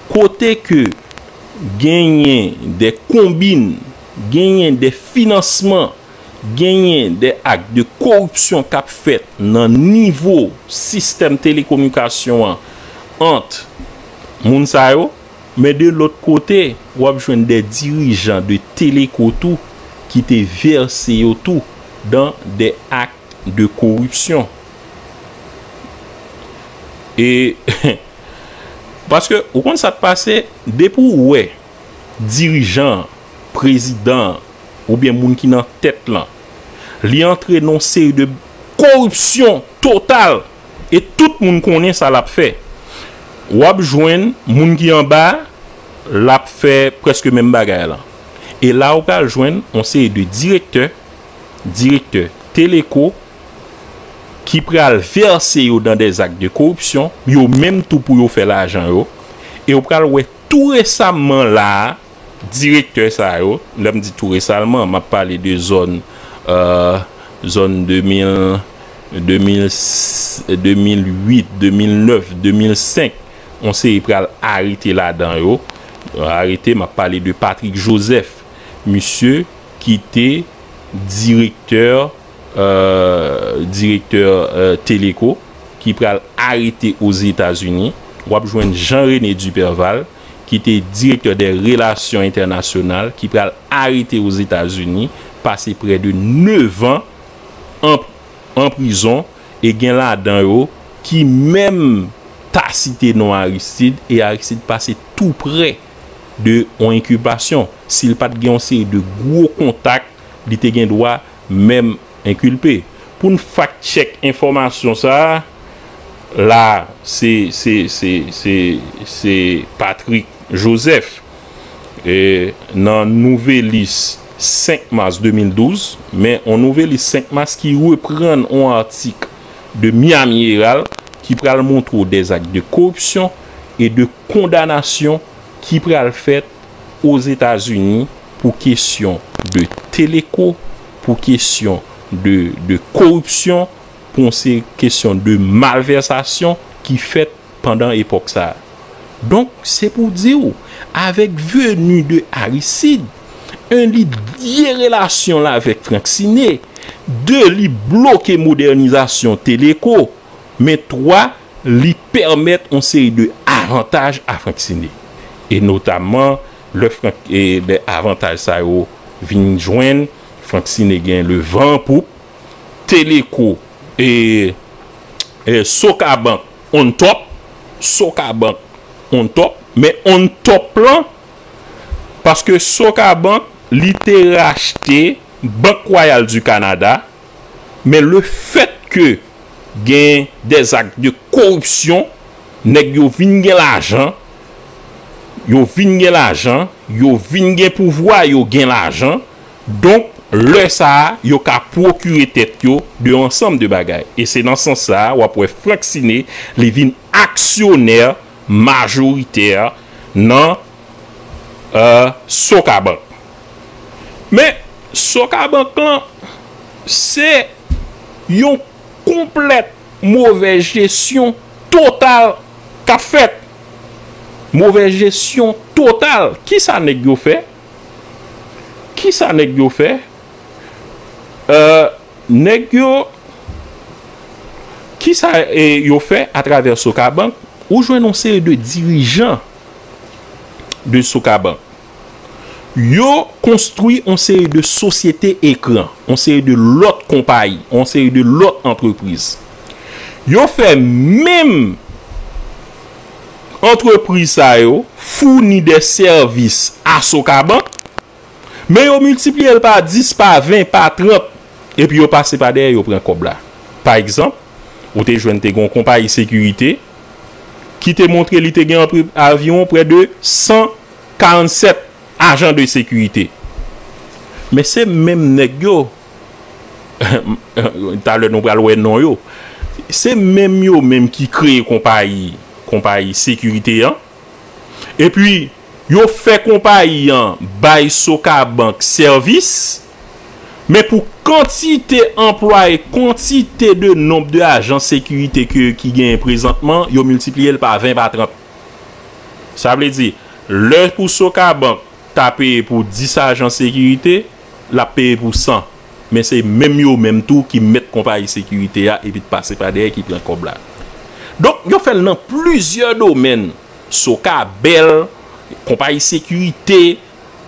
kote ke genyen de konbin, genyen de finansman, genyen de ak de koripsyon k ap fèt nan nivo sistèm telekominikasyon an ant moun sa yo, men de lòt kote, w ap jwenn de dirijan de Teleco tou ki te vèse yo tou dan de ak de koripsyon. E paske ou konn sa k pase, depi w wè dirijan an, prezidan an, oubyen moun ki nan tèt lan, li antre nan yon seri de koripsyon total, e tout moun konnen sa l ap fè. W ap jwenn moun ki anba a, l ap fè prèske menm bagay lan. E la ou pral jwenn yon seri de direktè, direktè Teleco, ki pral vèse yo dan de ak de koripsyon, yo menm tou pou yo fè lajan yo. E ou pral wè tou resaman la a, direktè sa yo, lè m di tou resaman, m ap pale de zòn, euh, zòn de mil, de mil, de mil uit, de mil nèf, de mil senk, yon seri pral arete ladan yo. Arete, m ap pale de Patrick Joseph, misye ki te direktè, euh, direktè euh, Teleco, ki pral arete Ozetazini. W ap jwenn Jean René Duperval, ki te direktè de relasyon entènasyonal, ki pral arete Ozetazini, pase prè de nèf an an, an prizon, e gen ladan yo ki menm ta site non Aristide, e Aristide pase tou prè de yon enkilpasyon. Si l pa t gen yon seri de gwo kontak, li te gen dwa menm enkilpe. Pou n fact check enfòmasyon sa a, la, se, se, se, se, se Patrick Joseph, e, nan Nouvelliste senk mas de mil douz, men yon Nouvelliste senk mas ki reprann yon atik de Miami Herald ki pral montre w de ak de koripsyon e de kondanasyon ki pral fèt Ozetazini pou kesyon de Teleco, pou kesyon de, de koripsyon, pou se kesyon de malvèsasyon ki fèt pandan epòk sa a. Donk, se pou di w, avèk veni de Aristide, en, li lye relasyon l avèk Franck Ciné, de, li bloke modènizasyon Teleco, men twa, li pèmèt yon seri de avantaj a Franck Ciné. E notamman, lè Franck, e, lè avantaj sa yo vin jwenn, Franck Ciné gen le van an poup, Teleco, e, e, Socabank on top, Socabank on top, men on top lan, paske Socabank, li te rachte Bank Wayal di Kanada, Men le fèt ke gen des actes de corruption, nèg yo vin gen lajan, yo vin gen lajan, yo vin gen pouvwa, yo gen lajan. Donk, lè sa a, yo ka pwokire tèt yo de ansanm de bagay. E se nan sans sa a, w ap wè Frank Ciné, li vin aksyonè majoritè nan, euh, Sokabank. Men, Sokabank lan, se yon konplèt movèz jesyon total k ap fèt. Movèz jesyon total. Kisa nèg yo fè? Kisa nèg yo fè? Euh, nèg yo, kisa, e, yo fè atravè Sokabank? Ou jwenn yon seri de dirijan de Sokabank. Yo konstwi yon seri de sosyete ekran, yon seri de lòt konpayi, yon seri de lòt antrepriz. Yo fè menm antrepriz sa yo founi de sèvis a Sokabank, men yo miltipliye l pa dis, pa ven, pa trant, epi yo pase pa dèyè, yo pran kòb la. Pa egzanp, ou te jwenn te gen yon konpayi sekirite ki te montre li te gen anpre-, aviwon prè de san karannsèt ajan de sekirite. Men se menm nèg yo, talè nou pral wè non yo, se menm yo menm ki kreye konpayi, konpayi sekirite an. Epi, yo fè konpayi an bay Sokabank sèvis, men pou kantite anplwaye, kantite de nonb de ajan sekirite ke, ki genyen prezantman, yo miltipliye l pa ven, pa trant. Sa vle di, lè pou Sokabank ta peye pou dis ajan sekirite, l ap peye pou san. Men se menm yo menm tou ki mèt konpayi sekirite a epi t pase pa dèyè ki pran kòb la. Donk, yo fè l nan plizyè domèn. Sokabèl, konpayi sekirite,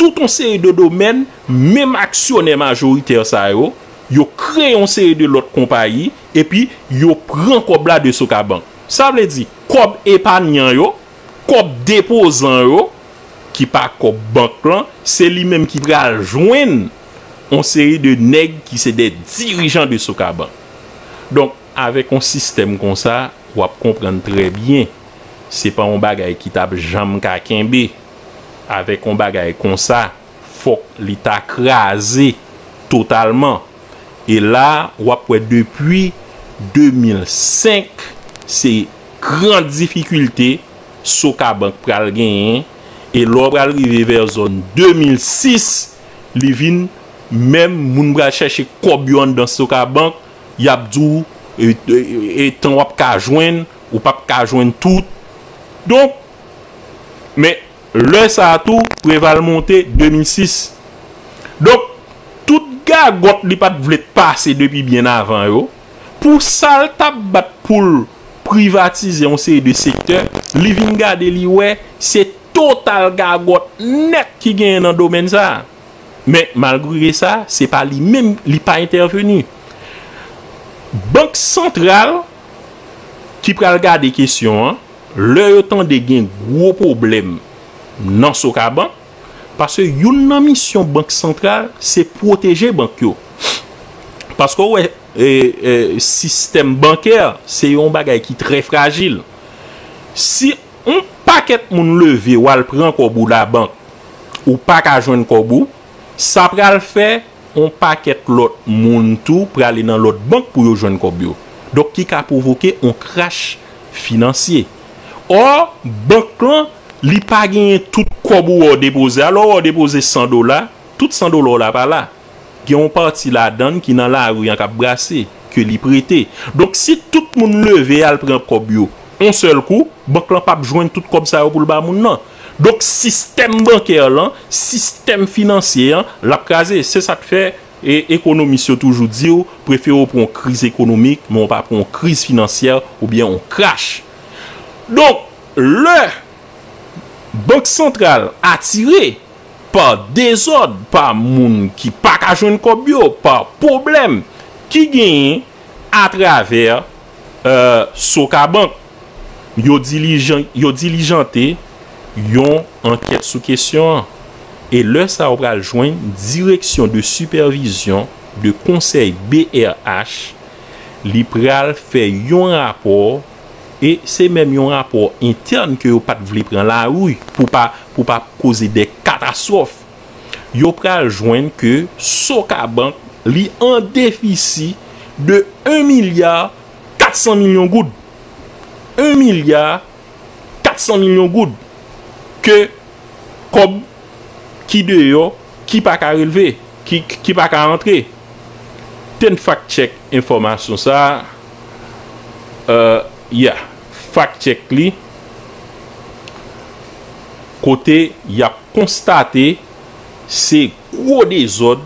tout yon seri de domèn, menm aksyonè majoritè sa yo, yo kreye yon seri de lòt konpayi, epi yo pran kòb la de Sokabank. Sa vle di, kòb epanyan yo, kòb depozan yo, ki pa kòb bank lan, se li menm ki pral jwenn yon seri de nèg ki se de dirijan de Sokabank. Donk, avèk yon sistèm konsa, w ap konprann trè byen, se pa yon bagay ki t ap janm ka kenbe. Avèk yon bagay konsa, fòk li ta kraze totalman. E la, w ap wè depi de mil senk, se gran difikilte Sokabank pral genyen. E lè w pral rive vè zòn de mil sis, li vin menm moun pral chèche kòb yo anndan Sokabank, y ap di w, e, e, e, tan w ap ka jwenn, ou p ap ka jwenn tout. Donk, men lè sa a tou, Preval monte de mil sis. Donk, tout gagòt li pa t vle t pase depi byen avan yo, pou sa l t ap bat pou l privatize yon seri de sektè, li vin gade li wè se total gagòt nèt ki genyen nan domèn sa a. Men, malgre sa, se pa li menm, li pa entèveni. Bank Santral ki pral gade kesyon an, lè yo tande gen gwo pwoblèm nan Sokabank, paske youn nan misyon Bank Santral, se pwoteje bank yo. Paske w wè, e, e, sistèm bankè, se yon bagay ki trè frajil. Si yon pakèt moun leve, w al pran kòb ou labank, ou pa ka jwenn kòb ou, sa pral fè yon pakèt lòt moun tou prale nan lòt bank pou yo jwenn kòb yo. Donk, ki ka pwovoke yon krach finansye. Ò, bank lan, li pa genyen tout kòb ou wè w depoze a. Lè w wè w depoze san dola, tout san dola w la pa la. Gen yon pati ladan l ki nan lari an k ap brase, ke li prete. Donk, si tout moun leve al pran kòb yo yon sèl kou, bank lan p ap jwenn tout kòb sa yo pou l ba moun nan. Donk, sistèm bankè lan, sistèm finansye an, l ap kraze. Se sa k fè, e, ekonomis yo toujou di w, prefere w pran yon kriz ekonomik, men w pa pran yon kriz finansyè oubyen yon krach. Donk, lè Bank Santral atire pa dezòd, pa moun ki pa ka jwenn kòb yo, pa pwoblèm ki genyen atravè, e, Sokabank. Yo dilijan-, yo dilijante yon ankèt sou kesyon an. E lè sa a, w pral jwenn Direction de Supervision de konsèy B R H, li pral fè yon rapò, e se menm yon rapò entèn ke yo pa t vle pran lari pou pa, pou pa koze de katastwòf. Yo pral jwenn ke Sokabank, li an defisi de en milya kat san milyon goud. En milya kat san milyon goud. Ke kòb ki deyò, ki pa ka relve, ki, ki pa ka antre. Te n fact check enfòmasyon sa a. Euh, yeah. Fact check li. Kote y ap konstate se gwo dezòd,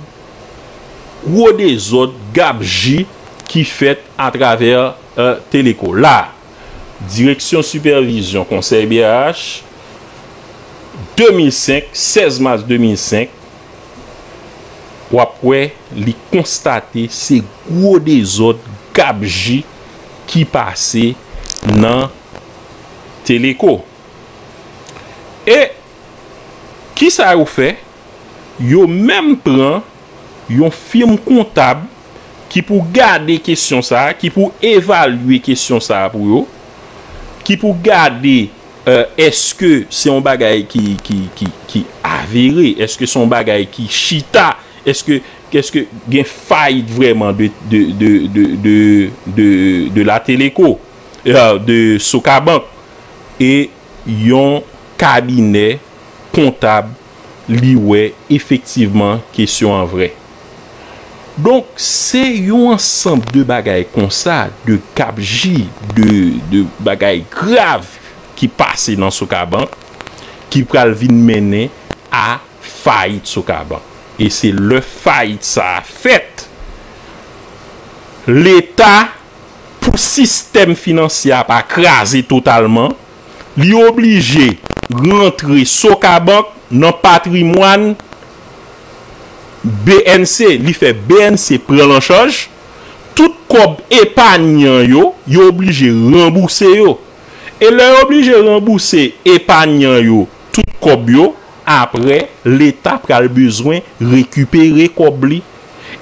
gwo dezòd, gabji ki fèt atravè, euh, Teleco. La, Direksyon Sipèvizyon Konsèy B R H, de mil senk, sèz mas de mil senk, w ap wè li konstate se gwo dezòd, gabji ki pase nan Teleco. E kisa yo fè? Yo menm pran yon fim kontab ki pou gade kesyon sa a, ki pou evalye kesyon sa a pou yo, ki pou gade, euh, èske se yon bagay ki, ki, ki, ki avere, èske se yon bagay ki chita, èske, èske gen fayit vrèman de, de, de, de, de, de, de la Teleco, euh, de Sokabank, e yon kabinè kontab li wè efektivman kesyon an vrè. Donk, se yon ansanm de bagay konsa, de gabji, de, de bagay grav ki pase nan Sokabank, ki pral vin mennen a fayit Sokabank. E se lè fayit sa a fèt, Leta, pou sistèm finansye a pa kraze totalman, li oblije rantre Sokabank nan patrimwàn B N C, li fè B N C pran l an chaj. Tout kòb epanyan yo, yo oblije ranbouse yo. E lè yo oblije ranbouse epanyan yo tout kòb yo, apre, Leta pral bezwen rekipere kòb li.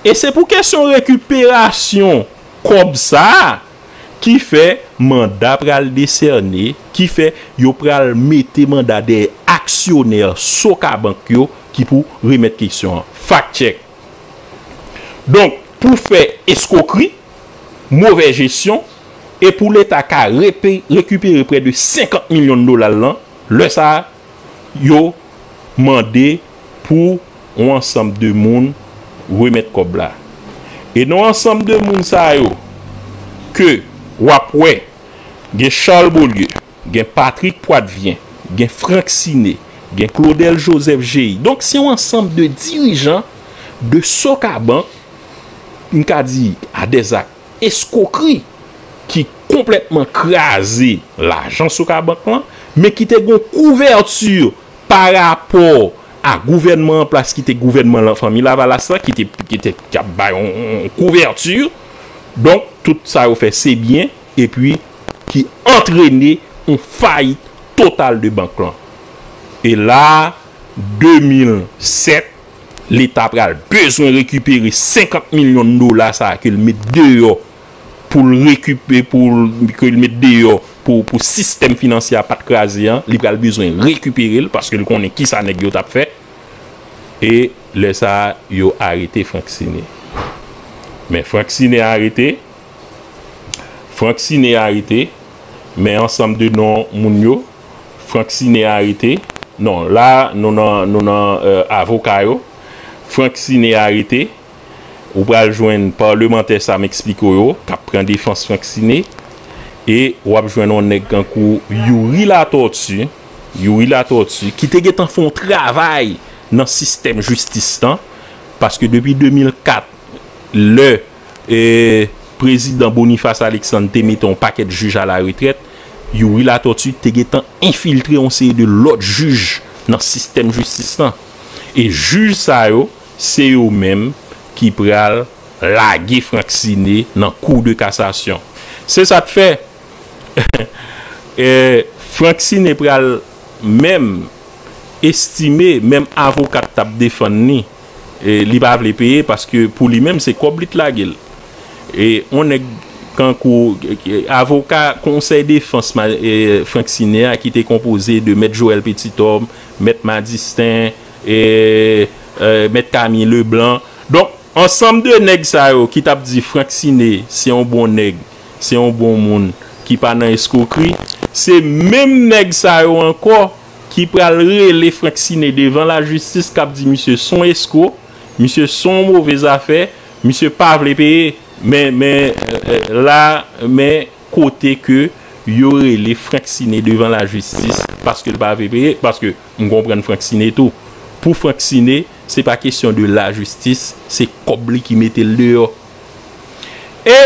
E se pou kesyon rekiperasyon kòb sa a ki fè manda pral desène, ki fè yo pral mete manda dèyè aksyonè Sokabank yo ki pou remèt kesyon an. Fact check. Donk, pou fè eskokri, movè jesyon, e pou Leta ka repe-, rekipere prè de senkant milyon dola l lan, lè sa a, yo mande pou yon ansanm de moun remèt kòb la. E nan ansanm de moun sa yo, ke w ap wè, gen Charles Beaulieu, gen Patrick Poitvien, gen Franck Ciné, gen Claudel Joseph Géry. Donk, se yon ansanm de dirijan de Sokabank, m ka di, a dè zak eskokri ki konplètman kraze lajan Sokabank lan, men ki te gon kouvèti pa rapò a gouvènman an plas ki te gouvènman lan, fanmi Lavalas la, ki te, ki te, k ap bay yon, yon, yon kouvèti. Donk, tout sa yo fè se byen, epi ki antrene yon fayit total de bank lan. E la, de mil sèt, Leta pral bezwen rekipere senkant milyon dola sa a ke l met deyò pou l rekipe-, pou l, ke l met deyò pou, pou sistèm finansye a pa t kraze an, li pral bezwen rekipere l paske l konnen kisa nèg yo t ap fè. E lè sa a, yo arete Franck Ciné. Men Franck Ciné arete, Franck Ciné arete, men ansanm de non moun yo, Franck Ciné arete. Non, la, nou nan, nou nan, euh, avoka yo. Franck Ciné arete. Ou pral jwenn palmantè sa m eksplike w yo, k ap pran defans Franck Ciné. E w ap jwenn yon nèg tankou Youri Latortue, Youri Latortue, ki te gentan fè yon travay nan sistèm jistis lan, paske depi de mil kat, lè, e, prezidan Boniface Alexandre te mete yon pakèt jij a la retrèt, Youri Latortue te gentan enfiltre yon seri de lòt jij nan sistèm jistis lan. E jij sa yo, se yo menm ki pral lage Franck Ciné nan Cour de cassation. Se sa k fè, e, Franck Ciné pral menm estime, menm avoka k t ap defann li, e, li pa vle peye paske pou li menm se kòb li t lage l. E yon nèg kankou, e, avoka konsèy defans ma-, e, Frank Ciné a ki te konpoze de mèt Joël Petithomme, mèt Madistin, e, e, mèt Camille Leblanc. Donk, ansanm de nèg sa yo ki t ap di Frank Ciné se yon bon nèg, se yon bon moun ki pa nan eskwokri, se menm nèg sa yo ankò ki pral rele Frank Ciné devan lajistis k ap di misye s on esko, misye s on move zafè, misye pa vle peye. Men, men, e, e, la, men kote ke yo rele Frank Ciné devan lajistis paske l pa vle peye, paske m konprann Frank Ciné tou. Pou Frank Ciné, se pa kesyon de lajistis, se kòb li ki mete l deyò. E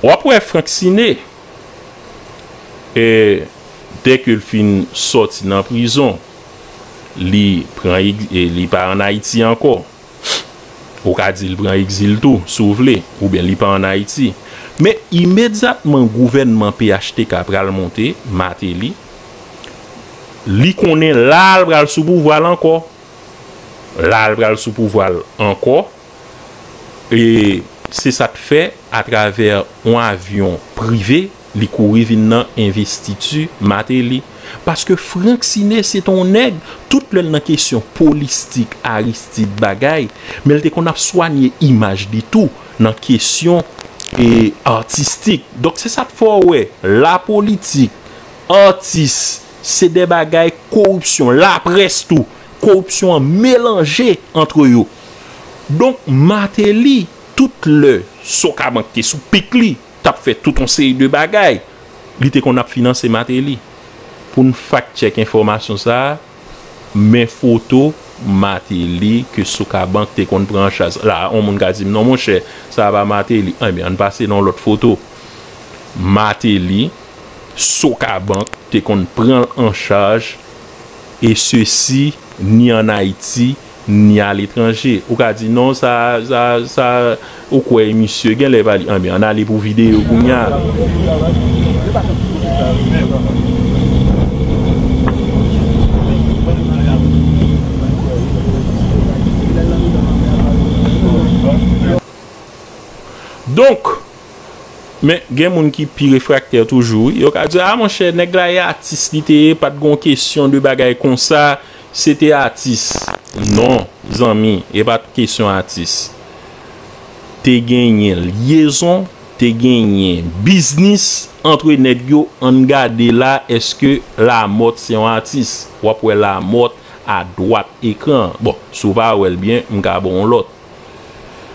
w ap wè Frank Ciné, e, dèke l fin sòti nan prizon, li pran, e, li pa ann Ayiti ankò. Ou ka di l pran egzil tou, si w vle, oubyen li pa ann Ayiti. Men imedyatman gouvènman P H T K pral monte, Martelly, li konnen la l pral sou pouvwa l ankò. La l pral sou pouvwa l ankò. E se sa k fè, atravè yon avyon prive, li kouri vin nan envestiti Martelly. Paske Frank Ciné se t on nèg, tout lè l nan kesyon polistik, Aristide bagay, men l te konn ap swanye imaj li tou nan kesyon, e, atistik. Donk se sa k fè w wè, lapolitik, atis, se de bagay koripsyon, laprès tou, koripsyon an melanje antre yo. Donk Martelly, tout lè Sokabank te sou pik li, t ap fè tout yon seri de bagay, li te konn ap finanse Martelly. Pou n fact check enfòmasyon sa a, men foto Martelly ke Sokabank te konn pran an chaj. La, yon moun ka di m, "Non, monchè, sa a pa Martelly." Enben, ann pase nan yon lòt foto. Martelly, Sokabank te konn pran l an chaj, e sesi ni ann Ayiti, ni aletranje. Ou ka di, "Non, sa, sa, sa, ou kwè misye gen lè pa li." Anben, ann ale pou videyo kounye a. Donk, men gen moun ki pi refraktè toujou, wi. Yo ka di, "A, monchè, nèg la e atis li te ye, pa t gon kesyon de bagay konsa, se te atis." Non, zanmi, e pa t kesyon atis. Te genyen lyezon, te genyen biznis antre nèg yo. Ann gade la, èske Lamothe se yon atis? W ap wè Lamothe adwat ekran an. Bon, si w pa wè l byen, m ka ba w yon lòt.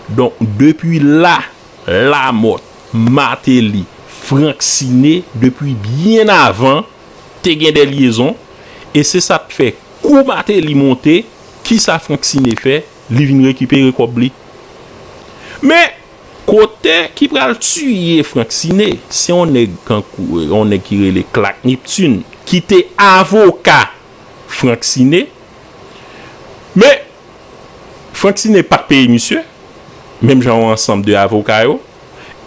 Donk, depi la, Lamothe, Martelly, Frank Ciné, depi byen avan, te gen de lyezon, e se sa k fè kou Martelly monte, kisa Frank Ciné fè? Li vin rekipere kòb li. Men, kote ki pral tiye Frank Ciné, se yon nèg kankou, yon nèg ki rele Clark Neptune, ki te avoka Frank Ciné. Men, Frank Ciné pa t peye misye, menm jan yon ansanm de avoka yo.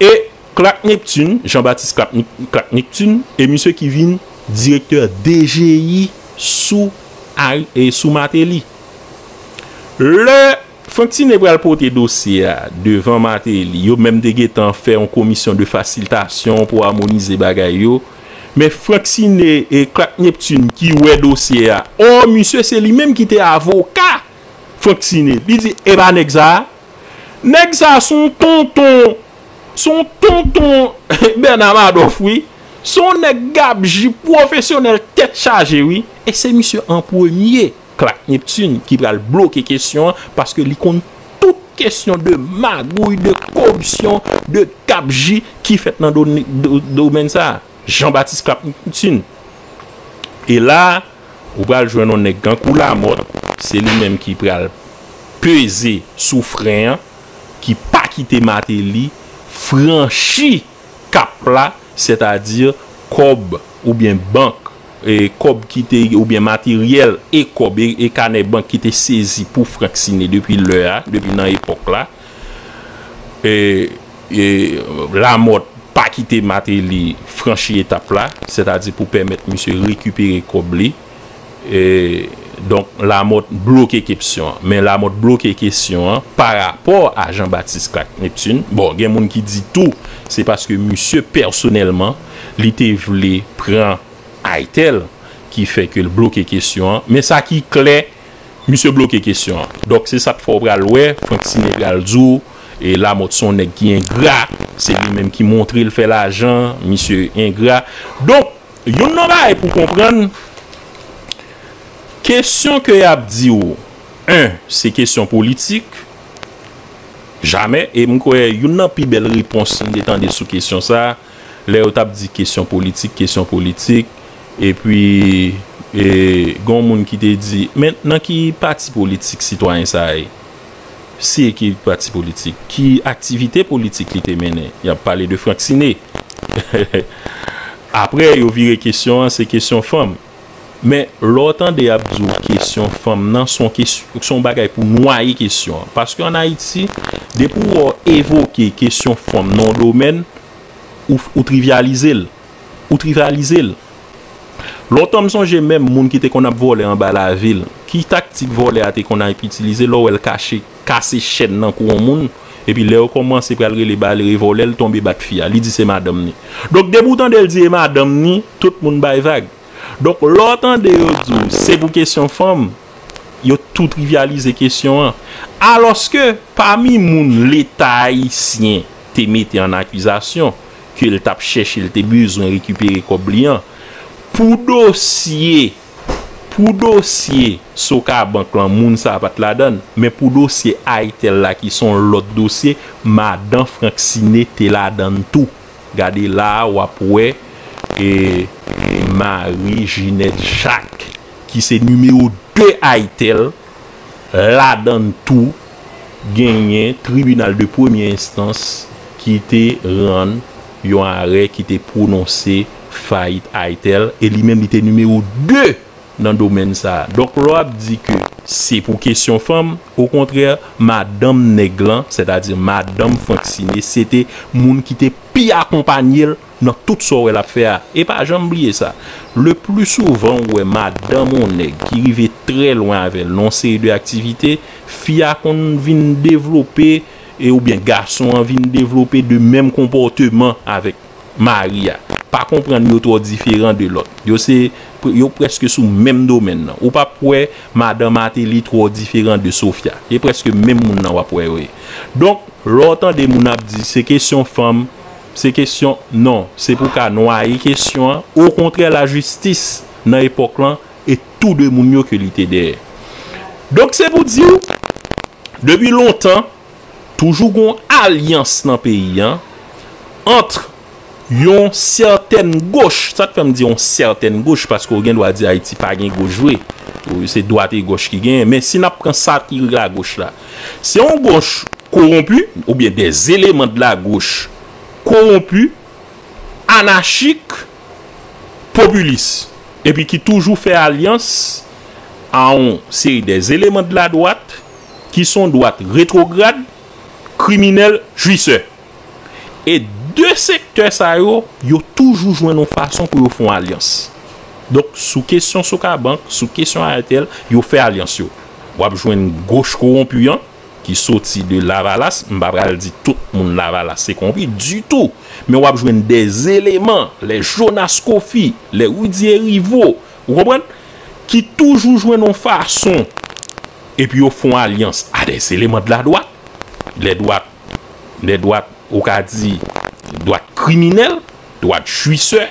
E Clark Neptune, Jean-Baptiste Clark, Clark Neptune, e misye ki vin direktè D G I sou, e sou Martelly. Lè Frank Ciné pral pote dosye a devan Martelly, yo menm te gentan fè yon komisyon de fasiltasyon pou amonize bagay yo. Men Frank Ciné e Clark Neptune ki wè dosye a, ò, misye se li menm ki te avoka Frank Ciné. Li di, "E pa nèg sa a. Nèg sa a se yon tonton, se yon tonton Bernard Madoff, wi. Se yon nèg gabji pwofesyonèl tèt chaje, wi." E se misye an premye, Clark Neptune, ki pral bloke kesyon an, paske li konn tout kesyon de magouy, de koripsyon, de gabji ki fèt nan do-, do-, domèn sa a. Jean-Baptiste Clapton. E la, ou pral jwenn yon nèg kankou Lamothe, se li menm ki pral peze sou fren an, ki pa kite Martelly franchi kap la, sètadi kòb oubyen bank, e kòb ki te, oubyen materyèl e kòb e, e kanè bank ki te sezi pou Frank Ciné depi lè a, depi nan epòk la. E, e Lamothe pa kite Martelly franchi etap la, sètadi pou pèmèt misye rekipere kòb li. E Donk, Lamòt bloke kesyon an. Men Lamòt bloke kesyon an pa rapò a Jean Baptiste Clark Neptune. Bon, gen moun ki di tou, se paske misye pèsonèlman, li te vle pran Aitel, ki fè ke l bloke kesyon an. Men sa ki klè, misye bloke kesyon an. Donk, se sa k fè w pral wè, Franck Ciné pral di w, e Lamòt se yon nèg ki engra, se li menm ki montre l fè lajan, misye engra. Donk, youn nan bagay pou konprann, kesyon ke y ap di w, en, se kesyon politik, jamè, e m kwè youn nan pi bèl repons m te tande sou kesyon sa a, lè yo t ap di kesyon politik, kesyon politik, epi, e, gen yon moun ki te di, men nan ki pati politik sitwayen sa a ye? Se ki pati politik? Ki aktivite politik li te mennen? Y ap pale de Franck Ciné. Apre, yo vire kesyon an, se kesyon fanm. Men, lè w tande y ap di w kesyon fanm nan, se yon kesyon, se yon bagay pou nwaye kesyon an. Paske ann Ayiti, depi w wè w evoke kesyon fanm nan yon domèn, ou, ou trivyalize l. Ou trivyalize l. Lontan, m sonje menm moun ki te konn ap vòlè anba lavil. Ki taktik vòlè a te konn ap itilize? Lè w wè l kache, kase chèn nan kou yon moun, epi lè yo kòmanse pral rele ba l, revòlè, l tonbe bat fi a. Li di se madanm ni. Donk, depi w tande l di e madanm ni, tout moun bay vag. Donk, lè w tande yo di w se pou kesyon fanm, yo tou trivyalize kesyon an. Alòske, pami moun Leta ayisyen te mete an akizasyon, ke l t ap chèche, l te bezwen rekipere kòb li an, pou dosye, pou dosye Sokabank lan, moun sa a pa t ladan l, men pou dosye Aitel la, ki se yon lòt dosye, madan Franck Ciné te ladan l tou. Gade la a, w ap wè, e, Marie Ginette Jacques, ki se nimewo de Aitel, ladan l tou, genyen tribinal de premye enstans ki te rann yon arè ki te pwononse fayit Aitel, e li menm li te nimewo de nan domèn sa a. Donk, lè w ap di ke se pou kesyon fanm, okontrè, madanm nèg lan, sètadi madanm Franck Ciné, se te moun ki te pi akonpanye l nan tout sa w wè l ap fè a. E pa janm bliye sa. Le pli souvan, ou wè madanm yon nèg ki rive trè lwen avè l nan yon seri de aktivite, fi a konn vin devlope, e oubyen gason an vin devlope de menm konpòteman avèk mari a. Pa konprann yo twò diferan de lòt. Yo se, yo prèske sou menm domèn nan. Ou p ap wè madan Martelly twò diferan de Sophia. E prèske menm moun nan w ap wè yo ye. Donk, lè w tande moun ap di se kesyon fanm, se kesyon, non, se pou ka nwaye kesyon an. Okontrè, lajistis nan epòk lan e tou de moun yo ke li te dèyè. Donk, se pou di w, depi lontan, toujou gon alyans nan peyi an ant yon sètèn goch. Sa k fè m di yon sètèn goch, paske w gen dwa di Ayiti pa gen goch vre. Se dwat e gòch ki genyen. Men si n ap pran sa ki lagoch la, se yon gòch kowonpi, oubyen des éléments de la gauche corrompus, anachik, popilis, epi ki toujou fè alyans a yon seri des éléments de la droite, ki se yon dwat retwograd, kriminèl, jwisè. E de sektè sa yo, yo toujou jwenn yon fason pou yo fè yon alyans. Donk, sou kesyon Sokabank, sou kesyon Airtel, yo fè alyans yo. W ap jwenn goch kowonpi an, ki soti de Lavalas, m pa pral di tout moun Lavalas se kowonpi ditou, men w ap jwenn des éléments, les Jonas Coffy, les Rudy Hériveaux, ou konprann, ki toujou jwenn yon fason, epi yo fè yon alyans a des éléments de la droite, les droites, les droites, ou ka di, dwat kriminèl, dwat jwisè,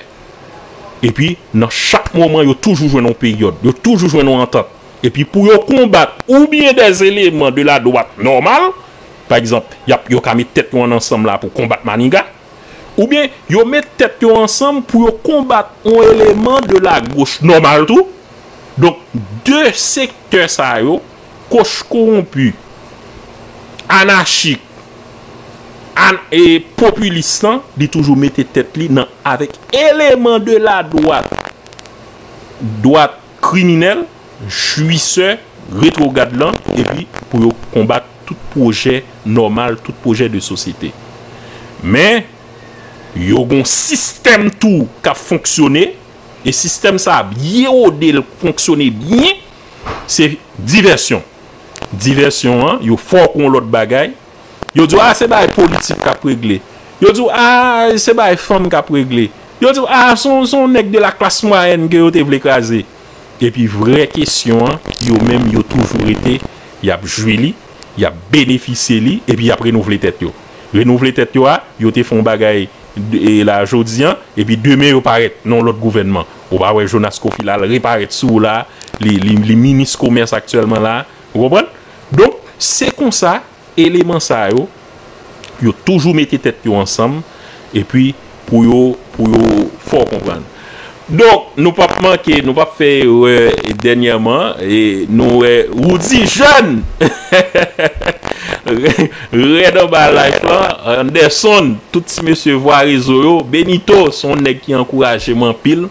epi nan chak moman, yo toujou jwenn yon peryòd, yo toujou jwenn yon antant. Epi pou yo konbat oubyen des éléments de la droite normale, pa egzanp, y ap, yo ka met tèt yo ann ansanm la pou konbat Maniga, oubyen yo met tèt yo ansanm pou yo konbat yon eleman de la gauche normal tou. Donk, de sektè sa yo, goch kowonpi, anachik, an, e popilis lan, li toujou mete tèt li nan, avèk eleman de la droite, dwat kriminèl, jwisè, retwograd lan, epi pou yo konbat tout pwojè nòmal, tout pwojè de sosyete. Men, yo gon sistèm tou k ap fonksyone, e sistèm sa a byen wode, l fonksyone byen, se divèsyon. Divèsyon an, yo fè w kwè yon lòt bagay. Yo di w, a, se bagay politik k ap regle. Yo di w, a, se bagay fanm k ap regle. Yo di w, a, se yon, se yon nèg de la klas mwayèn ke yo te vle kraze. Epi vrè kesyon an, yo menm, yo toujou rete, y ap jwi li, y ap benefisye li, epi y ap renouvle tèt yo. Renouvle tèt yo a, yo te fè yon bagay e la jodi an, epi demen yo parèt nan yon lòt gouvènman. Ou pa wè Jonas Kofi la, l reparèt sou ou la, li, li, li minis komès aktyèlman la, ou konprann? Donk, se konsa, eleman sa yo, yo toujou mete tèt yo ansanm, epi pou yo, pou yo fè w konprann. Donk, nou p ap manke, nou p ap fè erè dènyèman, e nou wè Roody Jeune rèd anba live lan, Anderson, tout ti mesye vwa rezo yo, Benito, se yon nèg ki ankouraje m anpil,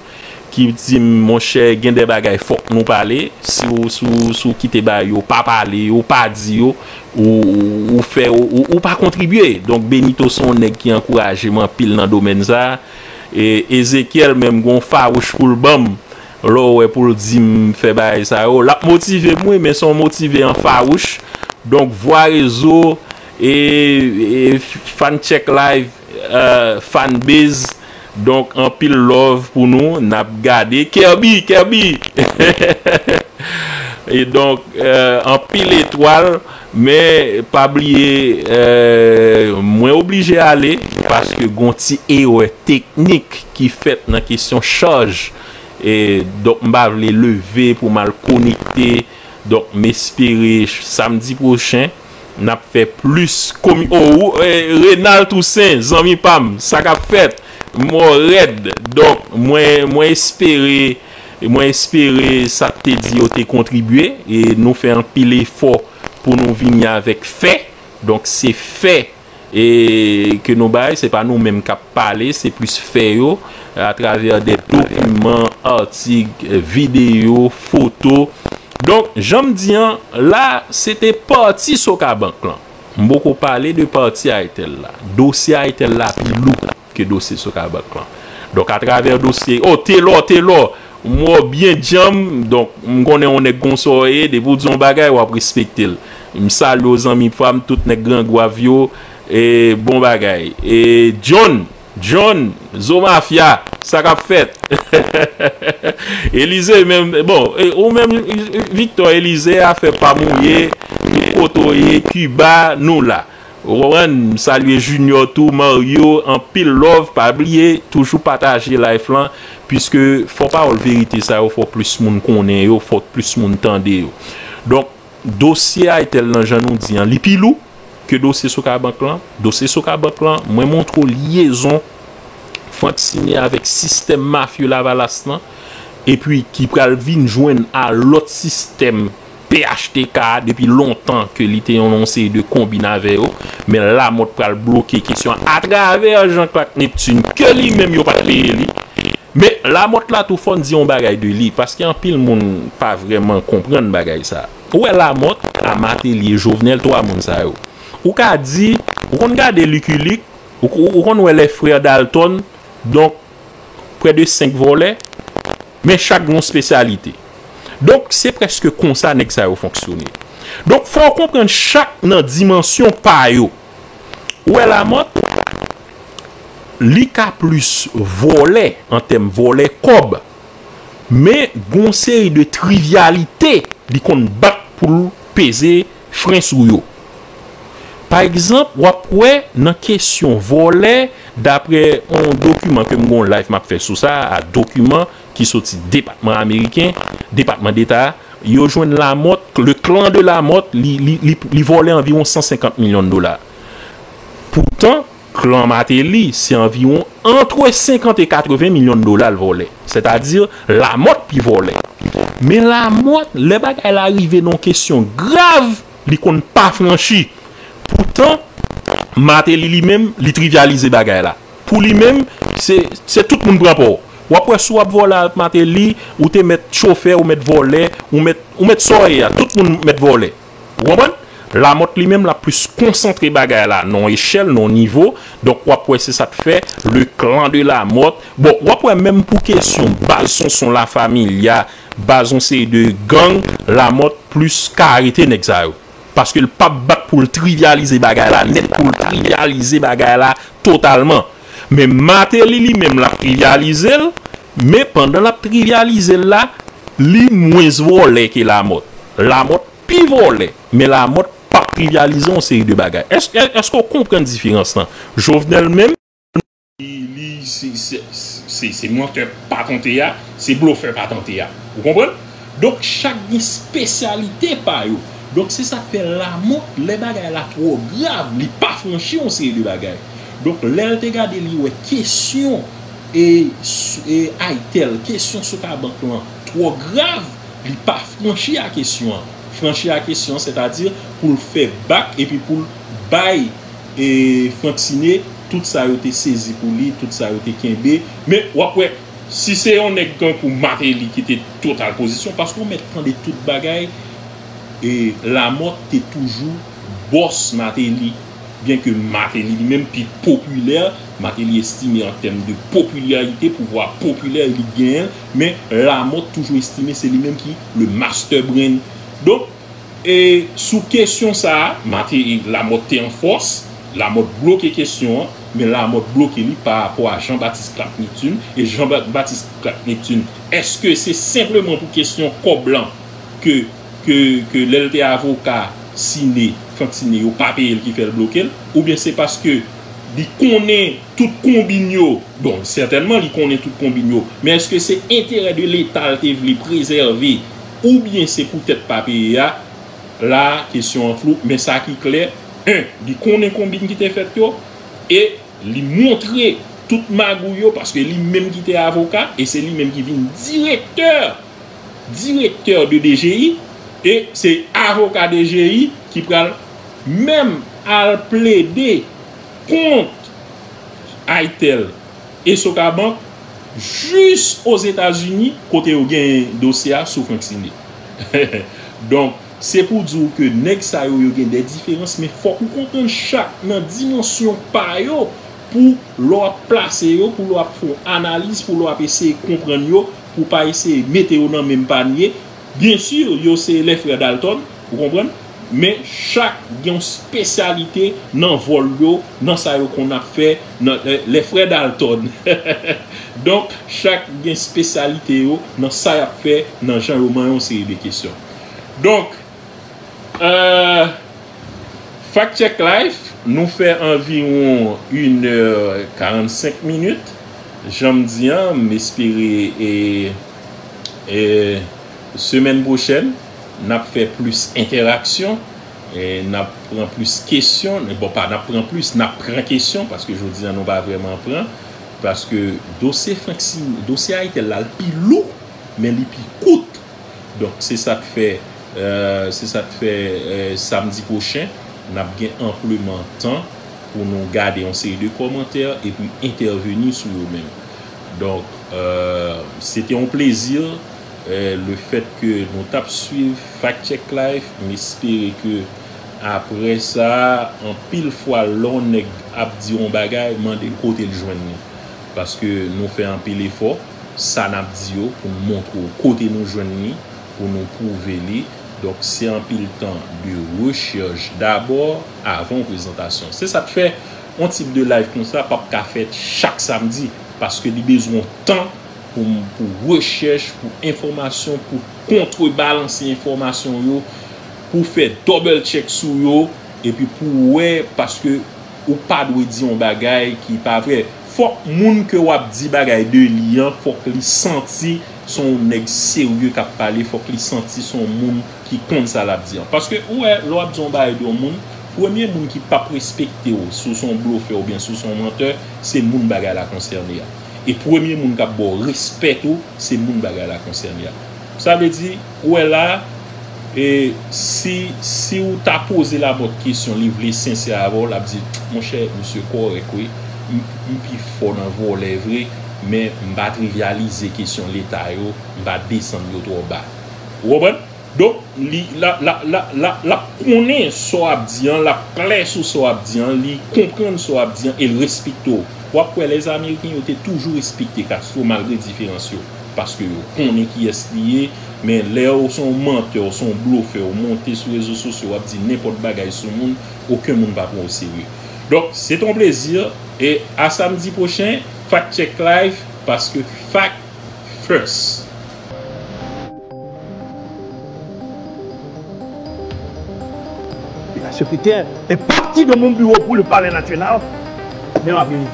ki di m, monchè, gen de bagay fòk nou pale, si w, si w, si w kite bagay yo pa pale yo, pa di yo, ou, ou, ou fè, ou, ou, ou pa kontribye. Donk, Benito se yon nèg ki ankouraje m anpil nan domèn sa. E Ezekiel menm gon fawouch pou l ban m. Lè w wè pou l di m fè bagay sa yo, l ap motive m wi, men se yon motive an fawouch. Donk, vwa rezo, e, e fan check live, e, fan base. Donk, anpil love pou nou, n ap gade. Kerby, Kerby! E donk, e, anpil etwal, men pa bliye, e, mwen oblije ale, paske gon ti erè teknik ki fèt nan kesyon chaj. E, donk, m pa vle leve pou m al konekte. Donk, m espere samdi pwochen, n ap fè plis komi-, o, e, Renald Toussaint, zanmi pa m, sa k ap fèt? M wè w rèd. Donk, mwen, mwen espere, mwen espere sa k te di yo te kontribye, e nou fè anpil efò pou nou vini avèk fè. Donk, se fè e ke nou bay, se pa nou menm k ap pale, se plis fè yo, atravè de dokiman, atik, videyo, foto. Donk, jan m di an, la, se te pati Sokabank lan. M poko pale de pati Itel la. Dosye Itel la pi lou ke dosye Sokabank lan. Donk, atravè dosye, o, Telò, Telò, m wè w byen djanm, donk, m konnen yon nèg konsa w ye, depi w di yon bagay, w ap respekte l. M salye w, zanmi pa m, tout nèg Gran Gwav yo, e, bon bagay. E, John, John, Zo Mafya, sa k ap fèt? Elize menm, bon, e, ou menm, Victor Elize, afè pa mouye, tout kote w ye, Kiba, nou la. Ou konprann? M salye Junior tou, Mario, anpil love, pa bliye, toujou pataje live lan, piske fò pawòl verite sa yo, fò plis moun konnen yo, fò plis moun tande yo. Donk, dosye Itel lan, jan nou di an, li pi lou ke dosye Sokabank lan. Dosye Sokabank lan, mwen montre w lyezon Frank Sine avèk sistèm mafye Lavalas lan, epi ki pral vin jwenn a lòt sistèm P H T K depi lontan ke li te yon, yon seri de konbin avè yo. Men Lamothe pral bloke kesyon an atravè Jean Claude Neptune, ke li menm yo pa t peye li. Men Lamothe la tou fò n di yon bagay de li, paske anpil moun pa vrèman konprann bagay sa. Ou wè Lamothe, a Martelly e Jovenel, twa moun sa yo. Ou ka di, ou konn gade Lucky Luke, ou, ou, ou konn wè les frères Dalton, donk, près de senk vòlè, men chak gen yon espesyalite. Donk, se prèske konsa nèg sa yo fonksyone. Donk, fò w konprann chak nan dimansyon pa yo. Ou wè Lamothe, li ka plis vòlè, an tèm vòlè kòb, men gon seri de trivyalite li konn bat pou l peze fren sou yo. Pa egzanp, w ap wè nan kesyon vòlè, daprè yon dokiman ke m gon live m ap fè sou sa, a dokiman ki soti depatman ameriken, depatman deta, yo jwenn Lamothe, le clan de Lamothe, li, li, li, li vòlè anviwon san senkant milyon dola. Poutan, klan Martelly, se anviwon antre senkant e katreven milyon dola l vòlè. Sètadi, Lamothe pi vòlè. Men Lamothe, lè bagay la rive nan yon kesyon grav, li konn pa franchi. Poutan, Martelly li menm, li trivyalize bagay la. Pou li menm, se, se tout moun pran pa w. W ap wè si w ap vòlè ak Martelly, ou te mèt chofè, ou mèt vòlè, ou mèt, ou mèt sa w ye a, tout moun mèt vòlè. Ou konprann? Lamòt li menm l ap plis konsantre bagay la nan yon echèl, nan yon nivo. Donk w ap wè se sa k fè le clan de Lamòt. Bon, w ap wè menm pou kesyon Baz Sonson, La Familia, baz yon seri de gang, Lamòt plis ka arete nèg sa yo. Paske l p ap bat pou l trivyalize bagay la nèt, pou l trivyalize bagay la totalman. Men Martelly li menm l ap trivyalize l, men pandan l ap trivyalize l la, li mwens vòlè ke Lamòt. Lamòt pi vòlè, men Lamòt p ap trivyalize yon seri de bagay. Èske, èske w konprann diferans lan? Jovenel menm, li, li se, se, se, se mantè patante a, se blofè patante a. Ou konprann? Donk, chak gen espesyalite pa yo. Donk, se sa k fè Lamòt, lè bagay la twò grav, li pa franchi yon seri de bagay. Donk, lè l te gade, li wè kesyon e, e Aitel, kesyon Socabank lan twò grav, li pa franchi a kesyon an. Franchi a kesyon an, sètadi pou l fè bak epi pou l bay e Frank Tiné, tout sa yo te sezi pou li, tout sa yo te kenbe. Men w ap wè, si se yon nèg tankou Martelly ki te total pozisyon, paske w mèt tande tout bagay, e Lamòt te toujou bòs Martelly. Byenke Martelly li menm pi popilè, Martelly estime an tèm de popilarite, pouvwa popilè li genyen l, men Lamòt toujou estime se li menm ki le master brain. Donk, e sou kesyon sa a, Martelly, Lamòt te an fòs, Lamòt bloke kesyon an, men Lamòt bloke li pa rapò a Jean Baptiste Clapperton. E Jean Ba- Baptiste Clapperton, èske se senpleman pou kesyon kòb lan ke, ke, ke lè l te avoka Tiné, Frank Tiné, yo pa peye l ki fè l bloke l? Oubyen se paske li konnen tout konbin yo? Bon, sètènman, li konnen tout konbin yo. Men èske se enterè de Leta l te vle prezève? Oubyen se poutèt pa peye a? La, kesyon an flou. Men sa ki klè, en, li konnen konbin ki te fèt yo, e li montre tout magouy yo, paske li menm ki te avoka, e se li menm ki vin direktè, direktè de D G I, e se avoka D G I ki pral menm al plede kont Aitel e Socabank jis Ozetazini, kote yo gen dosye a sou Frank Tiné. Donk, se pou di w ke nèg sa yo, yo gen de diferans, men fòk ou konprann chak nan dimansyon pa yo pou lè w ap plase yo, pou lè w ap fè yon analiz, pou lè w ap eseye konprann yo, pou w pa eseye mete yo nan menm panye. Byen si, yo se les frères Dalton, ou konprann? Men chak gen yon espesyalite nan vòl yo, nan sa yo konn ap fè, nan, les, les frères Dalton. Donk, chak gen espesyalite yo nan sa y ap fè, nan jan yo manyen yon seri de kesyon. Donk, euh, Fact Check Live, nou fè anviwon inè karannsenk minit. Jan m di an, m espere e, e semèn pwochèn, n ap fè plis entèraksyon, e n ap pran plis kesyon. Bon, pa n ap pran plis, n ap pran kesyon, paske jodi an nou pa vrèman pran, paske dosye Frank Sim-, dosye Aitel la, l pi lou, men li pi kout. Donk, se sa k fè, euh, se sa k fè, euh, samdi pwochen, n ap gen anpleman tan pou nou gade yon seri de kòmantè epi entèveni sou yo menm. Donk, euh, se te yon plezi, euh, le fèt ke nou t ap swiv Fact Check Live. M espere ke apre sa, anpil fwa, lè yon nèg ap di yon bagay, mande l kote l jwenn li. Paske nou fè anpil efò, sa n ap di yo, pou n montre w kote nou jwenn li, pou nou pwouve li. Donk, se anpil tan de rechèch dabò, avan yon prezantasyon. Se sa k fè yon tip de live konsa p ap ka fèt chak samdi, paske li bezwen tan pou, pou rechèch, pou enfòmasyon, pou kontrebalanse enfòmasyon yo, pou fè double check sou yo, epi pou wè, paske ou pa dwe di yon bagay ki pa vrè. Fòk moun ke w ap di bagay de li an, fòk li santi se yon nèg serye k ap pale, fòk li santi se yon moun ki konn sa l ap di an. Paske ou wè, lè w ap di yon bagay de yon moun, premye moun ki p ap respekte w, si w se yon blofè oubyen si w se yon mantè, se moun bagay la konsène a. E premye moun k ap ba w respè tou, se moun bagay la konsène a. Sa vle di, ou wè la, e si, si w ta poze Lamòt kesyon, li vle sensè avè w, l ap di, monchè, misye kòrèk wi, m, m pi fò nan vòlè vre, men m pa trivyalize kesyon Leta yo, m pa desann yo twò ba. Ou konprann? Donk, li, la, la, la, la, l ap konnen sa w ap di an, l ap klè sou sa w ap di an, li konprann sa w ap di an e l respekte w. W ap kwè lèzameriken yo te toujou respekte Castro malgre diferans yo, paske yo konnen kiyès li ye, men lè w se yon mantè, w se yon blofè, w monte sou rezo sosyo, w ap di nenpòt bagay sou moun, okenn moun pa pran w serye. Donk, se t on plezi, e a samdi pwochen, Fact Check Live, paske fact first. La secrétaire est partie de mon bureau pour le palais national. Mais en vérité,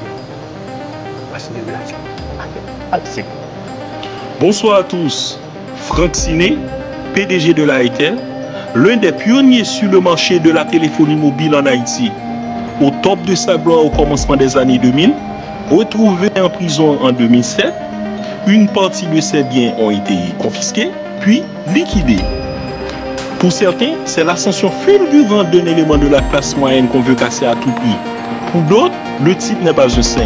voici les relations. Allez, c'est bon. Bonsoir à tous. Franck Ciné, P D G de la Itel, l'un des pionniers sur le marché de la téléphonie mobile en Haïti. Au top de sa gloire au commencement des années deux mille, retrouvé en prison en deux mille sept, une partie de ses biens ont été confisqués, puis liquidés. Pour certains, c'est l'ascension fulgurante d'un élément de la classe moyenne qu'on veut casser à tout prix. Pour d'autres, le type n'est pas un saint.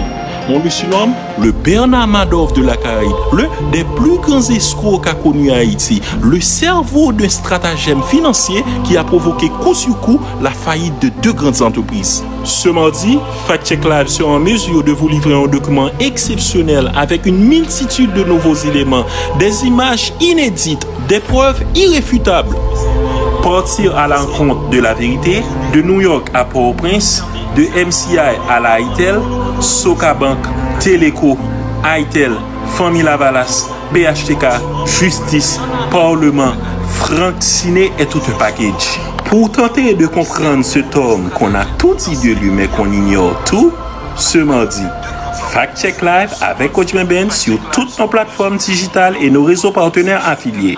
On le surnomme le Bernard Madoff de la Caraïbe, l'un des plus grands escrocs qu'a connu Haïti, le cerveau d'un stratagème financier qui a provoqué coup sur coup la faillite de deux grandes entreprises. Ce mardi, Fact Check Live sera en mesure de vous livrer un document exceptionnel avec une multitude de nouveaux éléments, des images inédites, des preuves irréfutables. Partir à la rencontre de la vérité, de New York à Port-au-Prince, de M C I à la Itel, Socabank, Teleco, Itel, Fanmi Lavalas, P H T K, jistis, paleman, Franck Ciné et tout un package. Pour tenter de comprendre cet homme qu'on a tout dit de lui mais qu'on ignore tout, ce mardi, Fact Check Live avec Coach Ben Ben sur toutes nos plateformes digitales et nos réseaux partenaires affiliés.